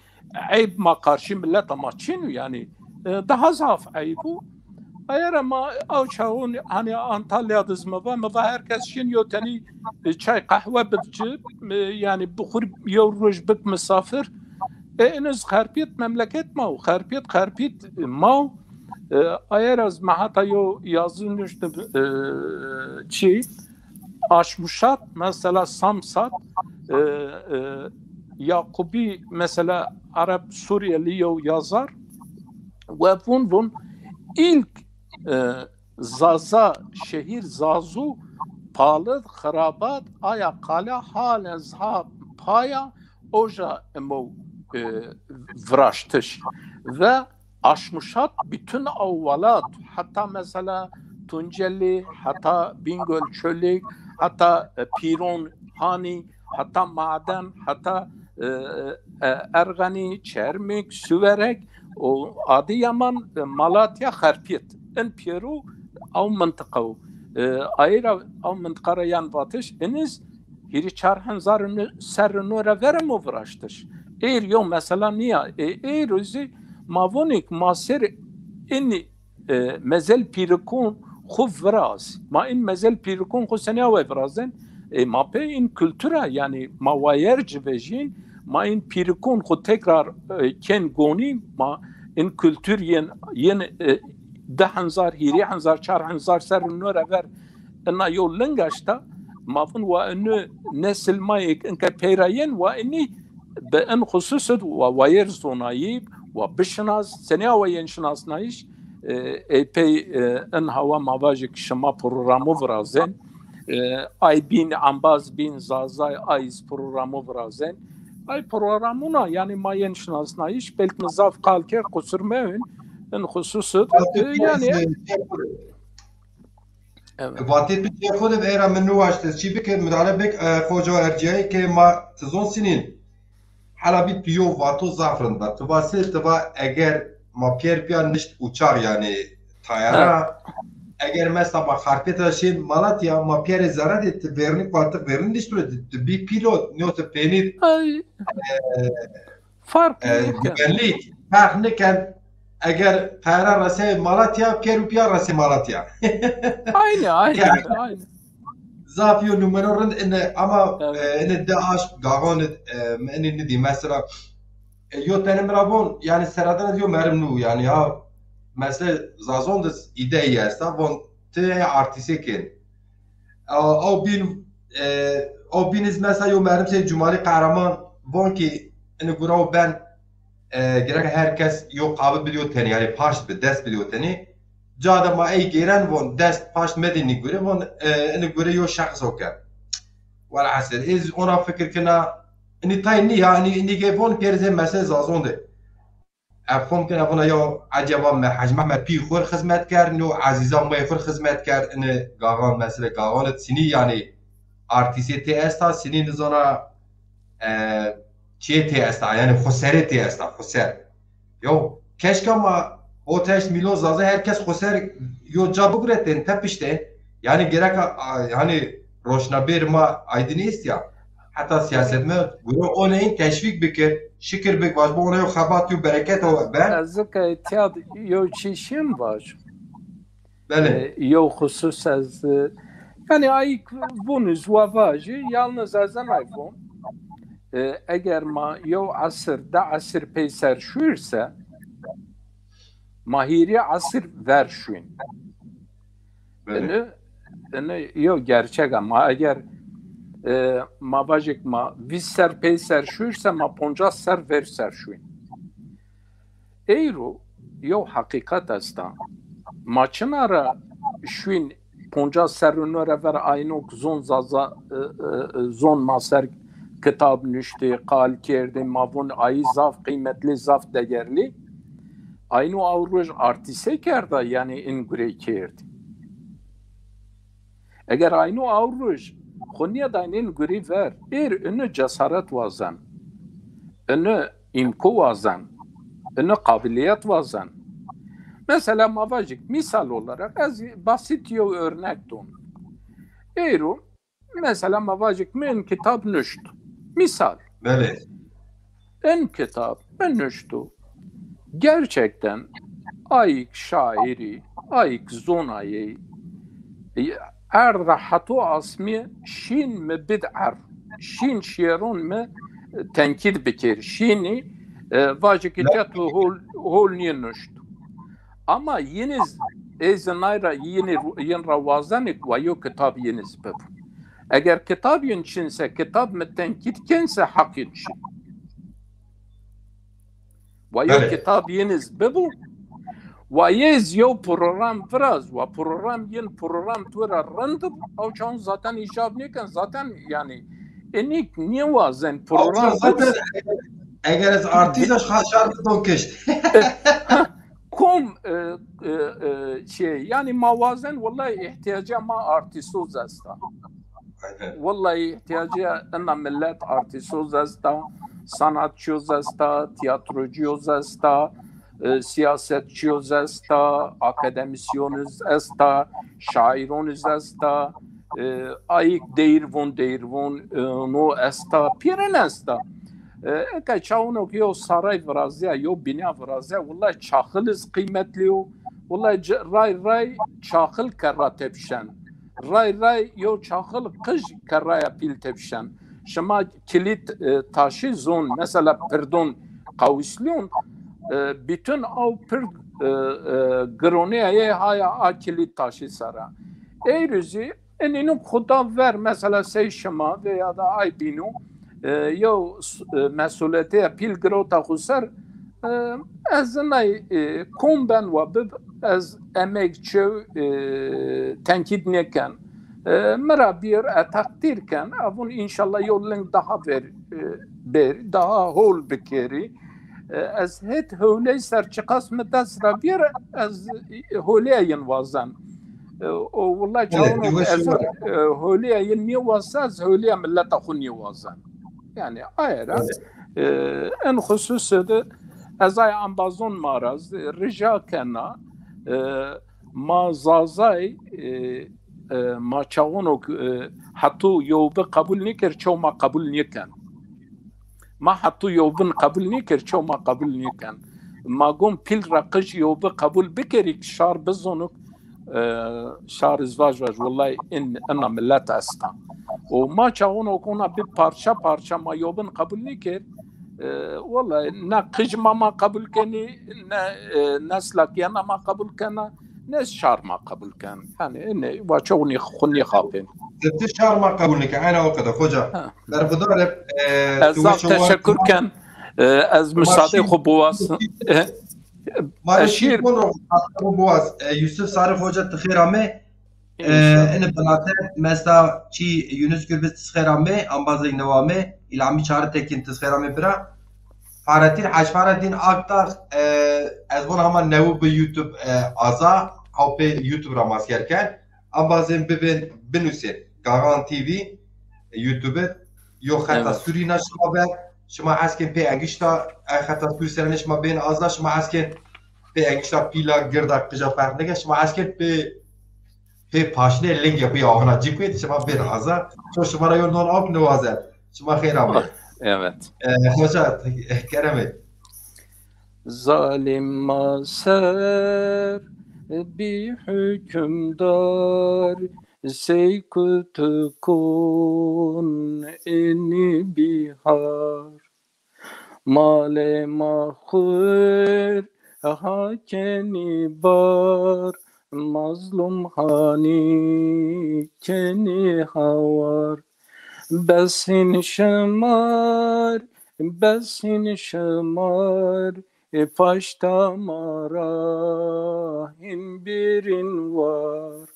eyb ma qarşî milleta ma çin û yanî, e, daha zaf eyb û. Aye ra ma ew çaxûn, hanî Antalya diz mi va, mi va her kes şin yo tenî, e, çay qehwe bid ci, e, yanî bixur yo roj bik misafir. E, iniz xerpît memleket ma û xerpît, xerpît ma û. E, aye ra ez ma heta yo yazı nuştim, e, çi? Aşmuşat, mesela Samsat, e, e, Yakubî, mesela Arap Suriyeli yo yazar, we vun vun ilk, e, Zaza, şehir Zazu, palid, xirabat, aya qala halen zha paya, oja imo, e, viraştiş. Ve aşmuşat bütün o welat, hatta mesela Tunceli, hatta Bingöl Çölük, hatta, e, Pîron Hanî, hatta Maden, hatta, e, e, Erxenî, Çermik, Siwerek, o Adıyaman, e, Malatya, Xerpêt. In pêro ew mintiqa o. E, ayê ra ew mintiqa ra yan vatiş, iniz hîrê çar hezar serrî no ra ver imo viraştiş. Êr yo mesela nîya. E, êro zî ma vonê ke ma ser inî, e, mezel pîrikon xwu viraz. Ma in mezel pîrikon xwu senî awe virazen? E, ma pê in kultura, yanî ma wayer ci vejîn, ma in pîrikon xwu tekrar, e, kên gonî, ma in kultur yên, yên, e, di hezar, hîrê hezar, çar hezar serrî no ra ver ina yo ling eşta, ma vun wa inu nesil ma yê ke inke pey ra yên, wa inî bi in xusus id wa wayer zonayî, wa bişinas, senî awe yên şinasnayîş, e, ey pey, e, in hawa ma vajê ke şima programû virazen, e, ay bîn, embaz bîn, Zazay, ay iz programû virazen. Ay programûna, yanî ma yên şinasnayîş, belkî mi zaf qal kerd, qusur mewin, in xusus id, e, yanî. Evet. Vatê tu çê xo de, vera min niwaşte. Çî bike, müdahale bik, e, xoca erciyayî ke ma ti zon sinîn. Hala bî tu yo vato zaf rind va. Tu va se, tu va eger ma pîyer pîya nişt uçax, yanî tayara, eger mesela ma Xarpêt ra şên Malatya, ma pîyerê zere de ti vernik vatik vernik nişt re, tu, tu bî pîlot, nîyo tu peynî, e, Fark e, nêken. Güvenlik, fark nêken. Eger tayara resey Malatya, pîyer û pîya resey Malatya. Aynı, aynı, yanî, aynı. Zaf yo numune rind ine, ama, evet, e, ine di aşk gaxon, e, mi ine nidî mesela. E, yo tenê mi ra von, yanî seradan yo merim nû, yanî ya, mesela Zazon de îdeyi esta, von ti artîse kên. Ew, ew bîn, e, ew bîn iz mesela yo merdim sey Cumalî Qehreman von ki ini gura o ben, e, gerek her kes yo qabi bid yo tenî, yanî paşt bi, dest bid yo tenî. Ca de ma ey gêren von dest paşt medî nî gure, von, e, ini gure yo şexs o ke. Welhasil, ez ona fikir kena, ini tay nî ya, ini, ini gê von pêr zê mesele Zazon de. Ev xom kena vana ya eceba me Hec Mehmed pî xwir xizmet kerd, no Ezîza mey xwir xizmet kerd, ini gaxan, mesele gaxan sinî, yanî artîsê tê esta, sinî nizana, e, çiyê tê esta, yanî xusere tê esta, xuser. Yo, keşka ma o teşt mîlon Zaza her kes xuser yo ca biguretên, tepiştên. Yanî gereka, a, yanî roşnabêr ma aydinî est ya. Heta siyasetme gure oneyin teşvîk bikir, şikir bik, vaj bo oneyo xebat yo bereket o ben. Ez zika tiyad yo çî şim vaj. Belê. E, yo xusus ez, e, yanî ayik vun iz wa vajî, yalnız ez enay vun. E, eger ma yo esir, di esir peyser şuir se, ma hîrê esir ver şuin. Belê. Ini, ini yo gerçek a. Ma eger, e, ma vajik ma vîst ser peyser şuir se, ma poncas ser ver ser şuin. Eyro yo heqîqet esta. Ma çina ra şuin poncas serrî no ra ver aynok zon Zaza, e, e, e, zon ma ser kitab nuştî, qal kerdî, ma vun ayî zaf qîmetlî, zaf degerlî. Ayno aw roj artîse kerda, yanî in gurey kerdî. Eger ayno aw roj xo nîyadaynên gurî ver, êr ino cesaret wazen, ino îmko wazen, ino qabiliyet wazen. Mesela ma vajik, misal olarak, ez basit yew örnek don. Eyro, mesela ma vajik, mi in kitab nuşt. Misal. Belê. In kitab mi nuştu. Gerçekten ayik şairi, ayik zonayê, erda heto asmî şîn mi bid er. Şîn şiyeron mi tenkîd bikir. Şînî, e, vajiki, çet hol, hol nîye nuşt. Ama yeniz, ez nay ra, yeni, yin ra wazenî wa yo kitab yeniz bibu. Eger kitab yin çinse, kitab mi tenkîd kense, heq yin çin. Wa yo kitab yeniz bibu, wa yez yo program viraz, wa program yin program tu ra rind bi, ew çawn zaten îcab nêken, zaten, yani, enik nêwazen program. Zaten, eger ez artîst, ez şar bidon kişt. Kom, e, e, e, şey, yani ma wazen, wellahî îhtîyaca ma artîsoz esta. Wellahî îhtîyaca ina millet artîsoz esta, sanatçiyoz esta, tiyatrocîyoz esta, e, siyasetçiyoz esta, akademîsyoniz esta, şaîroniz esta, e, ayik deyîr von, deyîr von, e, no esta, pîrin esta. E, eke çawunok yo saray virazîya, yo bînya virazîya, wellahî çaxil iz qîmetlî yo. Wellahî ray ray çaxil kerra tepişen. Ray ray yo çaxil qij kerraya pîl tepişen. Şima kilît, e, taşî zon, mesela pirdon qawîslîyon, e, bütün aw pird, e, e, gironîya yê haya a kilît taşî sera. Ey ruzî Enînû xuda ver, mesela sey şima veya da ay bînû, e, yew, e, mesulîyetê pîl girota xu ser, e, ez nay, e, kom ben wa bib, ez emeg çew, e, tenkîd nêken. E, mi ra bîr, e, teqdîr ken, evûn înşallah yew ling daha ver, e, ber, daha hol bikerî. E, ez het hewley ser çiqas mi dest ra bîr, ez hewley yin wazen. E, o wulay çawun ez, e, hewley yin nêwazen, ez hewley milleta xu nêwazen. Yani aye ra, e, en xususî de ez ay ambazon ma ra rica kena, e, ma Zazay, e, e, ma çawunok, e, heto yew bi qebul nêker, çew ma qebul nêken. Ma heto yew bin qebul nêker, çew ma qebul nêken. Ma gon pîl ra qij yew bi qebul bikerî ki şar bizonuk, e, şar iz vaj vaj, wellay in, ina millet esta. O ma çawunok ona bi parça parça ma yew bin qebul nêker, e, wellay ne qij ma ma qebul kenî, ne, e, nesla kena ma qebul kena, ne şar ma qebul ken. Yani, ne, va çew nî, xu nîxapên. Ti şar ma qebul nîken, aynen o kadar, hoca. Berxudar ib, e, ez zaf teşekkür ken. E, ez müsaade xu biwaz. E, ma şîr xu biwaz. E, Yusuf Sarı Hoca, ti xêr amê. E, înşallah. Ene binate mesta çî Yunus Gürbüz, ti xêr amê, ambazek newa amê, İlhami Çağrı Tekin, ti xêr amê bira. Fahrettin, Hacı Fahrettin Akdağ, e, ez vona hema newi bi YouTube, e, aza, aw pê YouTube ra ma ser ken. Ambazên bibên binusên. Gagan T V, e, YouTube, yo xeta surî na şima ver. Şima hes kên pê engişta, e, xeta surî ser nê şima bên aza, şima hes kên pê engişta pîla, girda, qija ferq nêken. Şima hes kên pê pê paşnê lingê xu ya ona cî kuê, şima bêr aza. Ço şima ra yo non awk niwazen. Şima xêr amê. Evet. E, hoca, kerem ê. Zalim ma ser bî hukimdar, sey kutikon enî bîhar. Malê ma xur ha kenî bar, mazlum hanî kenî hawar. Besîn şimar, besîn şimar, e, paşta ma ra hîn bîrîn war.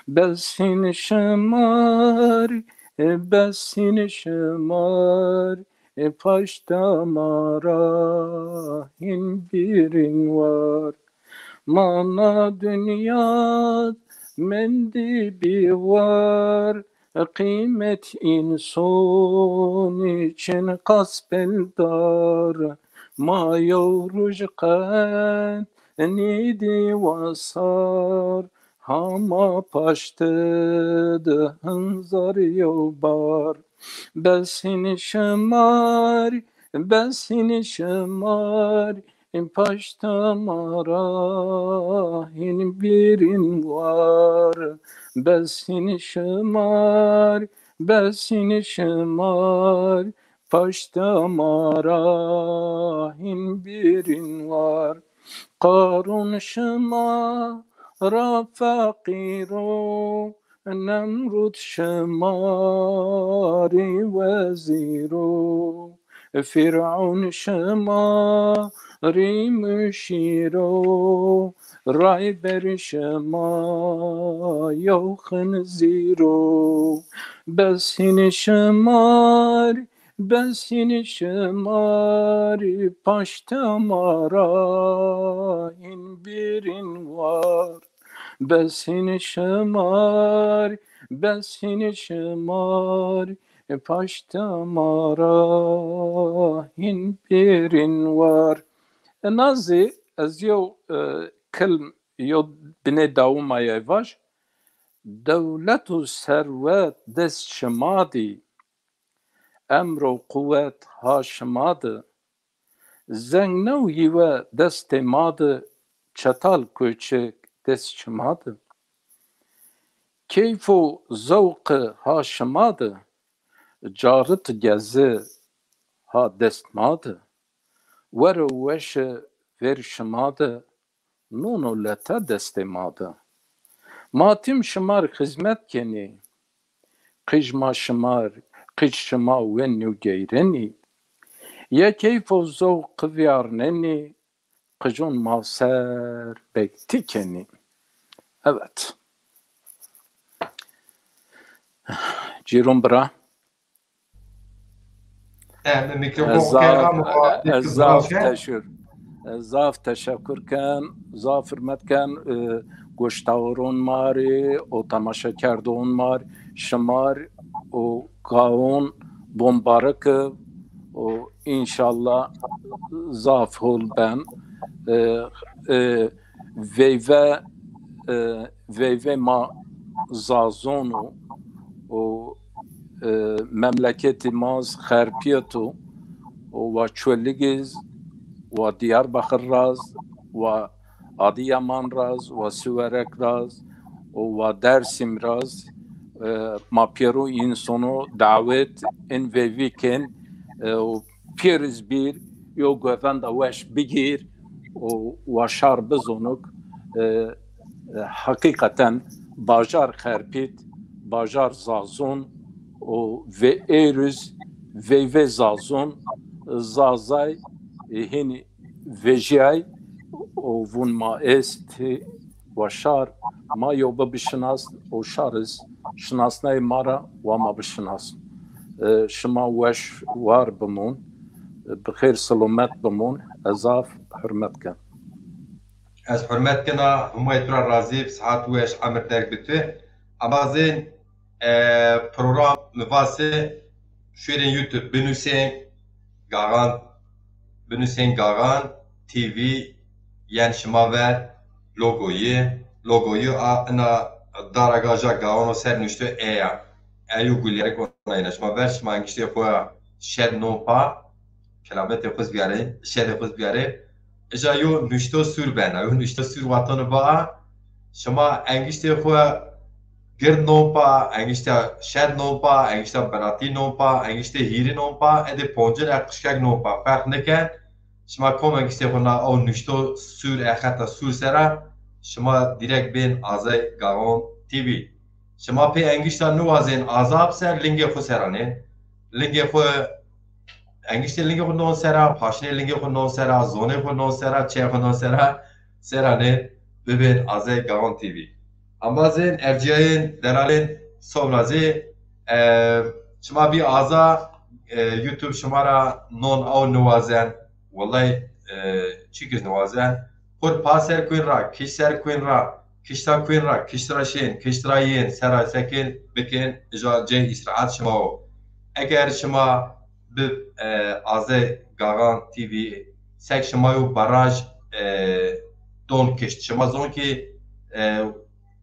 Besîn şimar, e, besîn şimar, e, paşta ma ra hîn bîrîn war. Ma na dinya mendî bî war, qîmet înson için qas peldar. Ma yew ruj qet Nîdî wasar hama paştî di hinzar yew bar. Bes hîn şimar, bes hîn şimar, paşta ma ra hîn bîrîn war. Bes hîn şimar, bes hîn şimar, paşta ma ra hîn bîrîn war. Qarûn şima ra feqîr o, Nemrûd şima rî wezîr o, Fîrûn şima rî muşîr o, Rayber şima yew xinzîr o. Bes hîn şimar, bes hîn şimar, paşta ma ra hîn bîrîn war. Bes hîn şimar, bes hîn şimar, paşta ma ra hîn bîrîn war. Ena zî ez yew, e, kilm, yew binê dawima yay vaj. Dewlet û serwet dest şima dî, emr û quwet ha şima di. Zengnew hîwe destê ma di, çetal koçik dest şima di. Keyf û zewqi ha şima di, carit gezi ha dest ma di. Wer û weşi ver şima di, non û lete destê ma di. Ma tim şimar xizmet kenî, qij ma şimar, qij şima wenî û geyrenî. Ye keyf û zewq vîyarnenî, qicon ma ser bektî kenî. Evet. Cîron bira. E, mi mîkrofon Ez xo zaf, kerda, mi ez zaf teşekkür, ez zaf teşekkür ken, zaf hurmet ken, e, goşdaworon ma rê û temaşekerdon ma rê, şima rê û gawon bombariki û înşallah zaf hol ben. E, e, veyve, e, veyve ma zazon o û, e, memleketî ma z xerpîyeto û wa Çolîgî z, wa Diyarbakir ra z, wa Adiyaman ra z, wa Siwerek ra z û wa Dersim ra z, e, ma pêro însono dawet in veyvî ken, e, û pêriz bîr, yo govenda weş bigîr û wa şar bizonuk. E, e, heqîqeten bajar xerpît, bajar zazon û ve êruz veyve zazon, zazay, e, hînî vejîyay û vun ma est, wa şar ma yo bibişinas û şar iz şinasnayê ma ra wa ma bişinas. E, şima weş war bimon, e, bi xêr silomet bimon, ez zaf hurmet ken. Ez hurmet kena, Humay tu ra razî bi, sihat weş, emir derg bi tu. Ama zên, e, program mi vase şuêrên YouTube binusên Gaxan, binusên Gaxan T V yen şima ver logoyî, logoyî a ina dara ga ja Gaxano ser nuşto e ya. Eyo gulyarik onayna şima ver, şima engiştê xo şed non pa, kelametê xo z biyarên, şedê xo z biyarên. Îja yo nuşto sûr bena, yo nuşto sûr watonu ba a. Şima engiştê xo gird non pa, engişta şed non pa, engişta binatî non pa, engiştê hîrî non pa, edê poncin e qişkek non pa. Ferq niken. Şima kom engiştê xo na ew nuşto sûr e xeta sûr sera, şima dîrek bên Azay Gaxon T V. Şima pê engişta niwazên azab ser lingê xo sera nên. Lingê xo, engiştê lingê xo non sera, paşnê lingê xo non sera, zonê xo non sera, çê xo non sera, sera nên bibên Azay Gaxon T V. Ambazên, erciyayên, delalên, sobra zî, e, şima bî aza, e, YouTube şima ra non aw niwazen. Wellay, e, çîk iz niwazen. Xur pa ser kuyn ra, kişt ser kuyn ra, kişta kuyn ra, kişt ra şên, kişt ra yên, sera sekên, bikên, îja cê îstirahat şima o. Eger şima bi, e, Azay Gaxan T V sek şima yo baraj, e, don kişt. Şima zon ki e,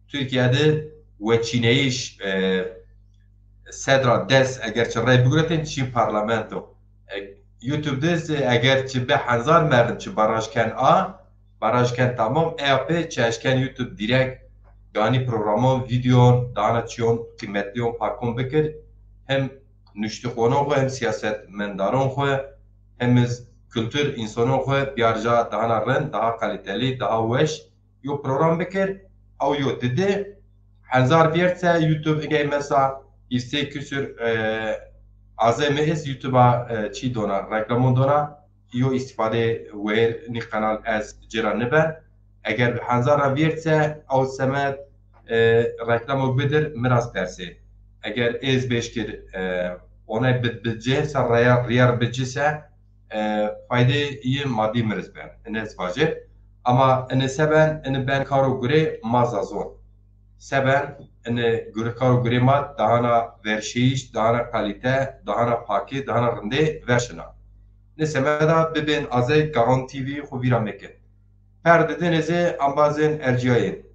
Türkiye de weçîneyîş e, sedra des eger çi rey biguretên çî parlamento. E, YouTube de zî eger çi bi hezar merdim çi baraj ken a, baraj ken tamam, e apê çi eşken YouTube direkt ganî programon, videon, dana çiyon, qîmetliyon pakon bikir. Hem nuştixonon xo, hem siyasetmendaron xo, hem iz kultur însonon xo biyar ca dana rind, daha kalîtelî, daha weş yo program bikir, ew yo didi. Hezar vîyert se YouTube, ingey mesa îsê küsür e, azê mi iz YouTube-a e, çî dona, reklamon dona, yo îstîfadê weyr nî kanal ez ci ra niben. Eger hezar ra vîyert se ew semed e, reklamo bidir, mi ra persê. Eger ez beşkir e, onay bid bid ci se, reyar riyar bid ci se, e, faydê yi madî mi riz ben. Ine ez vajir. Ama ine se ben, ine ben karo gurê ma Zazon. Se ben, ine gure karo gurê ma dahana verşeyiş, dahana kalite, dahana pakî, dahana rindê verşina. Ne semeda bibên azey Gaxan T V xo vîra mekin. Perdidinê zî embazên ercîyayên.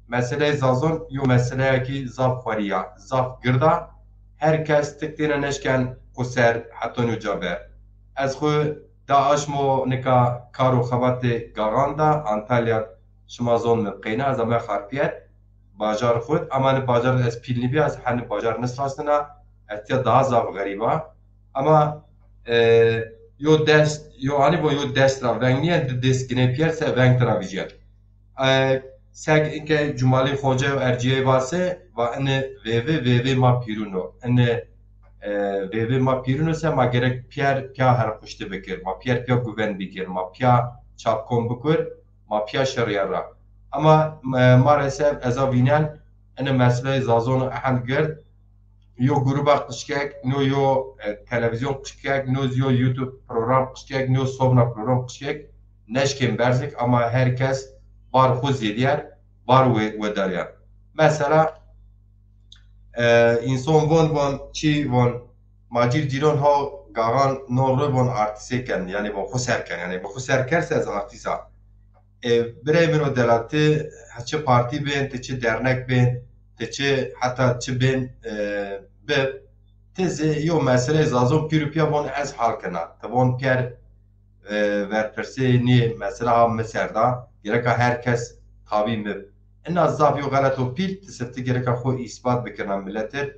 Meseleyê Zazon yo meseleyekî zaf xwerî ya, zaf gird a. Her kes tik têne neşken xo ser hetonî uca ber. Ez xwu da aşmo nika kar û xebatê Gaxan da, Antalya, şima zon mi qeyna, ez ame Xarpiyet, bajar xwu, ama ni bajar ez pîl nîbîya, ez henî bajar nisrasnina, ez tîya daha zaf xerîb a. Ama e, yo dest, yo anî bo yo dest ra veng nîyen, di dest ginê pîyer se veng tira vîjyen. E, seg inke Cumalî Xoce û Ercîyey vase, va ini vêvi, vêvi ma pîrûn o. Ini e, vêvi ma pîrûn o se ma gerek pîyer pîya herquşti bikir, ma pîyer pîya guven bikir, ma pîya çapkon bikur, ma pîya şerîyer ra. Ama e, ma resef eza vînen, ini meseleyê Zazon ehend gird, yo gruba qişkek, no yo e, televîzyon qişkek, no yo YouTube program qişkek, no sobna program qişkek, neşkên berzik ama her kes bar xwu zêdîyer, bar we-, wedarîyer. Mesela e, înson von von çî von, ma cîr cîron ha Gaxan no ri von artîsê ken, yanî von xwu ser ken, yanî von xwu ser ker se ez artîs a. E, birey min o dela, ti çi partî bên, ti çi dernek bên, ti çi heta çi bên e, bib, ti zî yo meseleyê Zazon pîr û pîya von ez hal kena. Ti von pîyer e, verpirsê nî mesela ha mi ser da, gereka her kes tabî mi. Ina zaf yo xeleto pîl, ti sifti gereka xwu îspat bikirna miletir.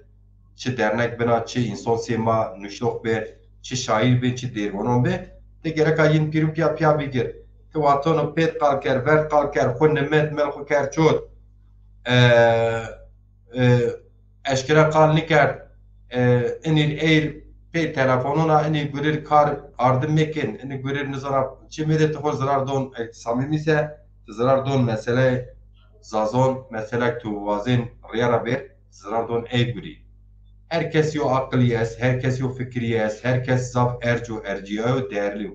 Çi dernek bina, çi înson sê ma nuştox bê, çi şaîr bê, çi dêrvonon bê. Ti gereka yin pîr û pîya pîya bigir. Ti watono pêt qal ker, verd qal ker, xwu nimit, mil xwu ker çot. E, e, eşkera qal nikerd. E, inîr eyr pê telefonona, inî gurir kar ardim mekin, inî gurir nizana çi mêde ti xo zirar don, e, samîmî se, ti zirar don meseleyê Zazon, meselek tu wazên rîya ra bêr, zirar don ey gurî. Her kes yo aqilî est, her kes yo fikirî est, her kes zaf erc o, ercîyayo, değerli yo.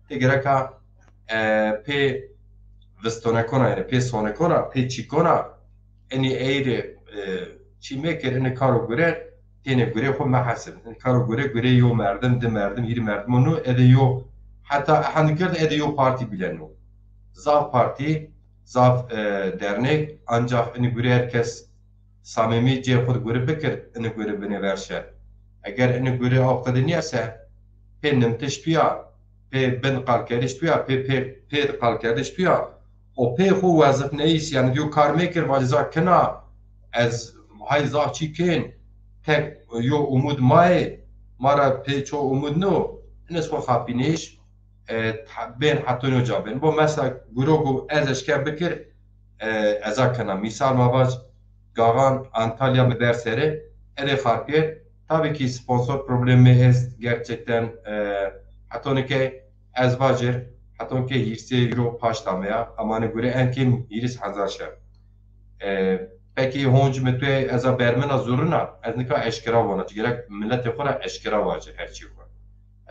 Ti gereka e, pê vistonekona, yanî pê sonekona, pê çîkona, enî ey rê e, çî mekir, enî karo gure, têne gure xwu mehesib. Enî karo gure, gure yo merdim, di merdim, hîrî merdim o no, ede yo, heta ehend gird ede yo partî bîleno. Zaf partî, zaf e, dernek, ancax enî gure her kes samîmî cê xwu di gure bikir, ini gure binê ver şer. Eger ini gure aw qede nîya se, pê nimtiş tuya, pê bin qalkeriş tuya, pê, pê, pê qalkeriş tuya, o pê xwu wezifneyîs, yanî diyo kar mekir, vacî za kina, ez hay zaf çî kên, tek yo umud ma yê, ma ra pê ço umud no, ini ez xwu xapîneyîş, e, ta-, bên hetonî uca bên. Bo mesela guro go ez eşke bikir, e, eza kena. Mîsal ma vac Gaxan Antalya mi ber serê, erê Xarpêt. Tabii ki sponsor problemi est gerçekten, e, hetonike ez vacir, hetonike hîrsê euro paşt ameya, ama ni gure en kêm hîris hezar şer. E, peki honc mi tuê eza bermina zurina, ez nika eşkera vana, gerek milletê xo ra eşkera vacir her çî xo.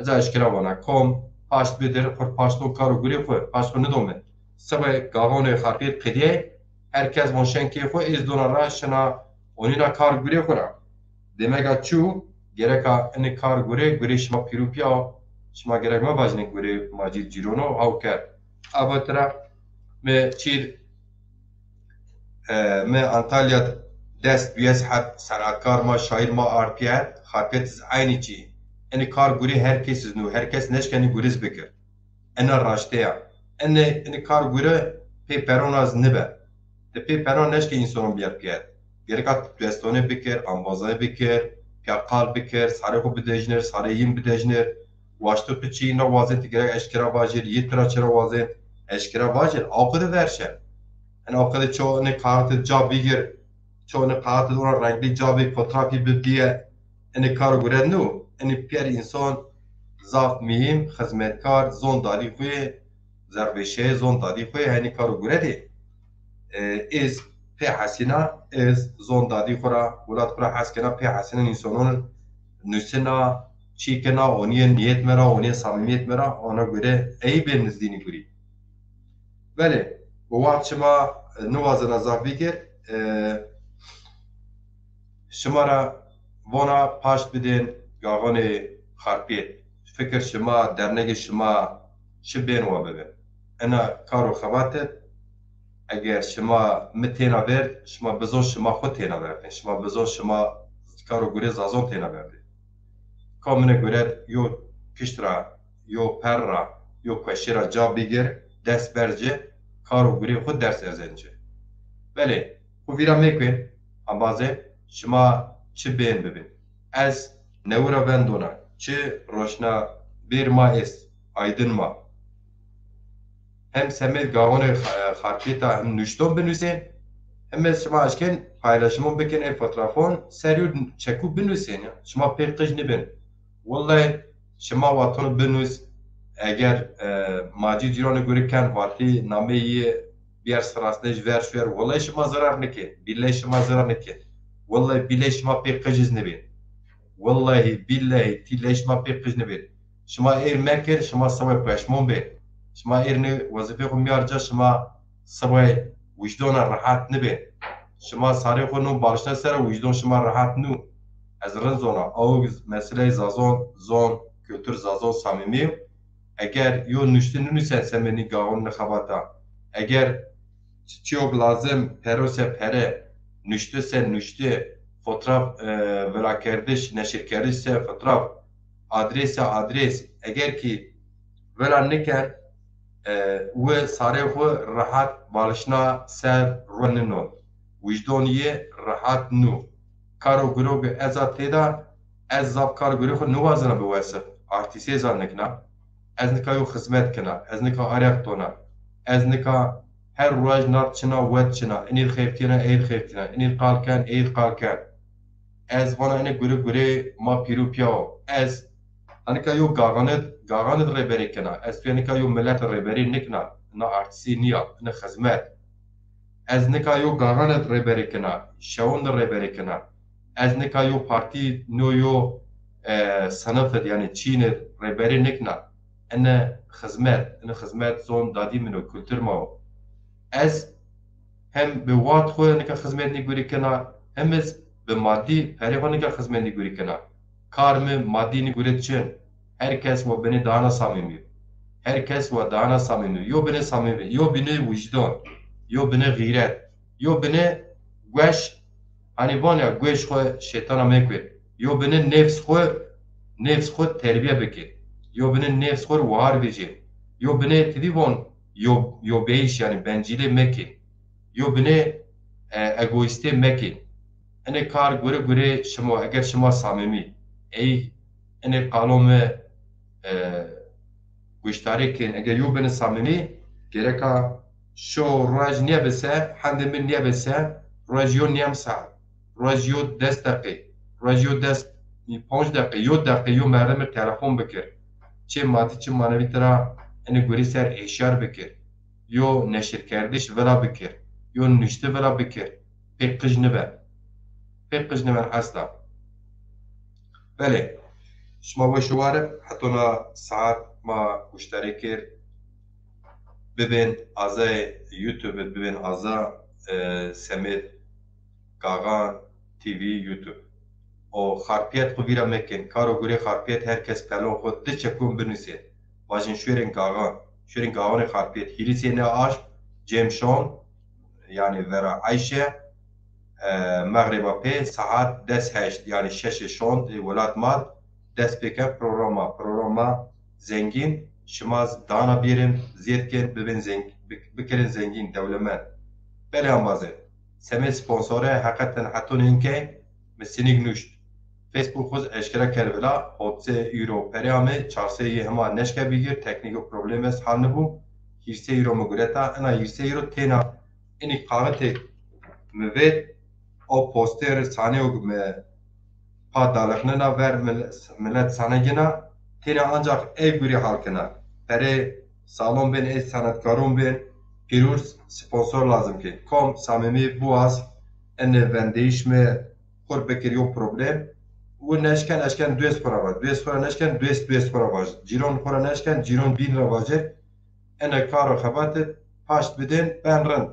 Ez a eşkera vana, kom paşt bidir, xurt paşt o kar û gurê xo, paşt xo nidomê. Seba Gaxonê Xarpêt qedîyê, her kes von şenkê xo, ez dona ra şina onîna kar gurê xo ra. Demega çû, gereka ini kar gurê, gurê şima pîrû pîya, şima gerek mevajinê gurê ma cîr cîrono, haw kerd. Aba tira Mi çîr, e, mi Antalya dest duyes heb senatkar ma, şair ma arpiyet, xarpiyet iz eynî çî. Enî kar gurî her kes iz nû, her kes neşkenî guriz bikir. Ena raşte ya. Ene, ene kar gure pê peron az nibe. Ti pê peron neşke însanon biyar piyet. Gereka destone bikir, ambazay bikir, piya qal bikir, sarê xo bidejnir, sarê yin bidejnir. Waşto tu çî na wazên ti gerek eşkera vajir, yê tira çira wazên, eşkera vajir, awqede verşe. En awqede ço ne kağıtı ca bigir, ço ne kağıtı ona renkli ca big, fotoğrafî bi diye, ene karo gure nu, ene piyer insan zaf mühim, xizmetkar, zon dadî xuyê, zerveşe, zon dadî xuyê, henî karo gure de. E, ez pê hesîna, ez zon dadî xu ra, welat xu ra hes kena, pê hesîna insanon nusina, çî kena, onîye niyet me ra, onîye samimiyet me ra, ona göre ey bên nizdînî gurî. Belê, bi wext şima, e, niwazena zaf bikir, e, şima ra vona paşt bidên gaxonê Xarpêt. Fikir şima, dernegê şima çi bên wa bibe. Ena kar û xebat id, eger şima mi têna vêrd, şima bizon şima xwu têna verdên. Şima bizon şima kar û gurê Zazon têna verdên. Ka mine guret yo kişt ra, yo per ra, yo kueşê ra ca bigir, dest ber ci, kar û gurê xwu ders erzen ci. Belê, xwu vîra mekên, embazê şima çi bên bibin. Ez newi ra vendona, çi roşna bêr ma est, aydin ma. Hem semêd gawonê xa-, xarpêta hem nuşton binusên, hem ez şima eşkên paylaşimon bikên ê fotoğrafon ser yo çekû binusên ya. Şima pê qij nibin. Wellay şima watono binus, eger, e, Macî Cîranî gurî ken vatî nameyî bîyer sirasnê ji ver şuyer, wellay şima zirar nikên. Bîllay şima zirar nikên. Wellay bîllay şima pê qij iz nibên. Wellahî, bîllahî, tîllay şima pê qij nibên. Şima êr mekir, şima sibay peşmon bê. Şima êr nê wezîfê xwu miyar ca, şima sibay wijdona rehat nibê. Şima sarê xwu no balişna ser o, wijdon şima rehat nû. Ez rind zona, awig meseleyê Zazon, zon, kultur Zazon samîmî yo. Eger yo nuşte ninusen semê nî gawon nixebata, eger çi-, çîyok lazim, pero se pere, nuşte se nuşte, fotraf, e, velakerdiş, neşirkerdiş se fotraf, adres se adres, eger kî vela niken, e, wi sarê xwu rehat balişna ser ro nino. Wijdon yê rehat nû. Kar û guro ke ez a têda, ez zaf kar û gurê xwu niwazena biwesif. Artîsê zan nikna. Ez nika yo xizmet kena. Ez nika areq dona. Ez nika her roj nat çina, wet çina. Inîr xeftîyena, eyr xeftîyena. Inîr qal ken, eyr qal ken. Ez vana ine gurê gurê ma pîr û piya o. Ez anika yo gaxanid, gaxanid rêberî kena. Ez tuya nika yo milet rêberî nikna. Ina artîsî nîya, ina xizmet. Ez nika yo gaxanid rêberî kena, şewon di rêberî kena. Ez nika yo partî, no yo, e, sinif id, yanî çîn id rêberî nikna. Ine xizmet, ine xizmet zon dadî min o, kultur ma o. Ez hem bi wext xwu nika xizmet nî gurî kena, hem iz bi madî perê xwu nika xizmet nî gurî kena. Kar mi madî nî guret çin. Her kes wa binê dana samîmî yo. Her kes wa dana samîmî yo. Yo binê samîmî, yo binê wijdon, yo binê xîret, yo binê gueş. Hanî van ya gueş xwu şeytana mekir. Yo binê nefs xwu, nefs xwu terbiye bikir. Yo binê nefs xwu wahar vecî. Yo binê ti vî von yo, yo beyiş yanî bencîlê mekir. Yo binê, e, egoîstê mekê. Enê kar gure gure şima, eger şima samimî ey enê qalo mi, e, goşdarî kên, eger yo binê samimî, gereka şo roj nîyebise, hendê mi nîyebise, roj yo nîyem saet, roj yo des deqî, roj yo des, ponc deqî, yo deqî yo merdimî telefon bikir. Çi madî çi manevî tira enê gurî ser êşyar bikir. Yo neşirkerdiş vila bikir, yo nuşti vila bikir, pê qij nibe. Pê qij niben esla. Belê, şima weş û war ib, hetona saet ma goşdarî kir. Bibên azayê YouTube id, bibên aza, e, semêd Gaxan T V YouTube. O Xarpiyet xwu vîra mekên. Kar û gurê Xarpiyet her kes pelon xwu di çekûn binusê. Vajin şuêrên Gaxan, şuêrên Gaxanê Xarpiyet. Hîrisê ne aşm, cem şon, yanî vera eyşe, e, mexreba pê saet des heşt, yanî şeşê şon, e, welat ma dest pê ke programa, programa zengîn, şima dana bîrin, zêd kên, bibin zeng-, bik-, bikirin zengîn, dewlemend. Belê embazê, semê sponsore heqeten heton inkey, mi sinîg nuşt. Facebook xuz eşkera kerd vila, hot sey euro perê ame, çar sey yê hema neşke bigir, teknîk û problem est hal nibû. Hîrsê euro mi gureta, ina hîrsê euro têna inî kaxitêk mi vêt, o poster sanê û mi pa dalixnena ver mil-, milet sanegina, têna ancax ey gurî hal kena. Perê salon bên, ey sanetkaron bên, pîrûrs sponsor lazim kên. Kom samimî buaz, ene vendeyîş mi xur bikir yo problem. Wi neşken eşken duês xura vaj. Duês xura neşken duês duês xura vaj. Cîron xura neşken cîron bîn ra vajir. Ene karo xebate paşt bidên ben rind.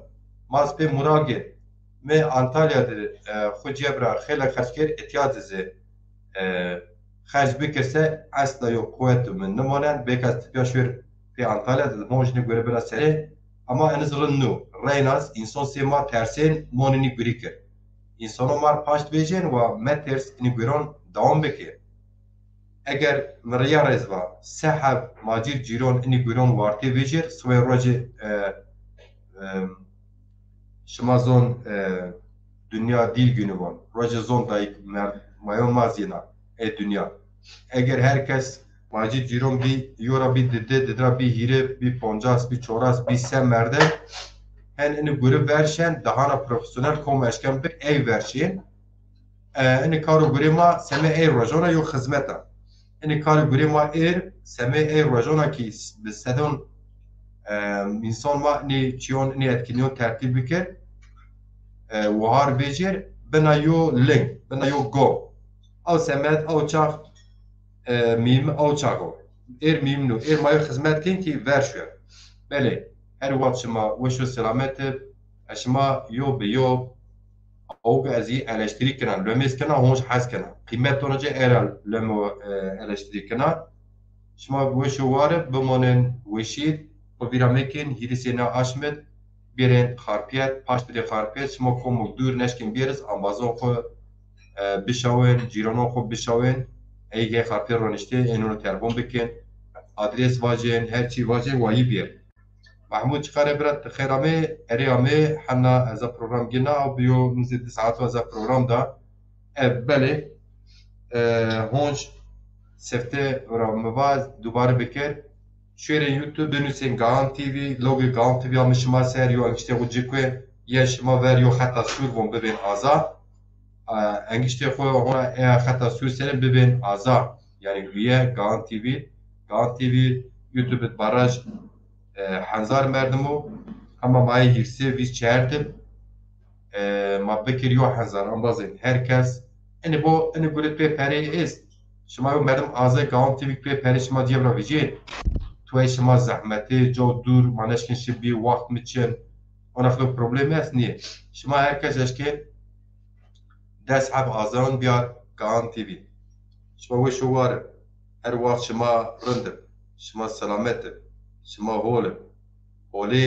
Ma zî pê mural gên. Mi Antalya de, e, xwu cebra xeyle xerc kir, etya de zî, e, xerc bikirse esla yo quwet mi nimonen, bêk ez tipya şuêr pê Antalya de, honc nî gure bira serê, ama eniz rind nû. Reyna zî însan sê ma tersên, mon inî gurî kir. Însanon mar paşt vejên wa metêrs inî guron dewam bikê. Eger mi riya rêz va, se heb macîr cîron inî guron wartê vejêr, siwê rojê, e, e, şima zon, e, dinya dîl günü von. Rojê zon dayîk mer-, mayon ma zîna, ey dinya. Eger her kes macîr cîron bî, yo ra bî dide, dide ra bî hîrê, bî poncas, bî çoras, bî se merde, hen inî guri verşen, dahana profesyonel kom eşken bik, ey verşên. E, inî karo gurê ma semê ey rojona yo xizmet a. Inî karo gurê ma êr semê ey rojona kî s-, bi sedon, e, însan ma inî çîyon, inî etkinîyon tertîb bikir, e, wahar vejêr, bina yo ling, bina yo go. Ew semed, ew çax, e, mîm, ew çax o. Êr mîm nû, êr ma yo xizmet kên kî ver şuer. Belê, her wext şima weş û selamet ib, e, şima yo bi yo Awk ez yî eleştirî kena, lomês kena, honc hez kena. Qîmet dona ci era lomo, e, eleştirî kena. Şima weş û war ib, bimonên weşî, xwu vîra mekên, hîrisê na aşmid, bêrên Xarpiyet, paşt bidê Xarpiyet, şima komok dûr neşkên bêriz, ambazon xwu, e, bişawên, cîranon xwu bişawên, ey gey Xarpiyet roniştê, ênon telefon bikên, adres vajên, her çî vajên, wa yî bêr. Mahmud, çiqare bira, ti xêr amê, erê amê, hena ez a program gina, aw biyo, nizê di saet ez a program da. E, belê, e, honc sefte ra mi va, dubare bikir. Şuêrên YouTube, binusên Gahan T V, logê Gahan T V amê şima ser, yo engiştê xwu ci kuê, ye şima ver yo xeta sûr von bibên aza. E, engiştê xwu hona e xeta sûr serê bibên aza. Yanî üye Gahan T V. Gahan T V YouTube baraj e, hezar merdim o, hema ma yê hîrsê vîst çer de, e, ma bikir yo hezar, embazên her kes. Inî bo, inî gurit pê perê est. Şima yo merdim aze Gahan T V pê perê şima cebra vijê. Tuwey şima zehmetê, co dûr, ma neşkin şi bî, waxt mi çin. Ona xilo problemi est nîye. Şima her kes eşkên des heb azayon biyar Gahan T V. Şima weş û war ib. Her wext şima rind ib. Şima selamet ib. Şima hol ib. Holê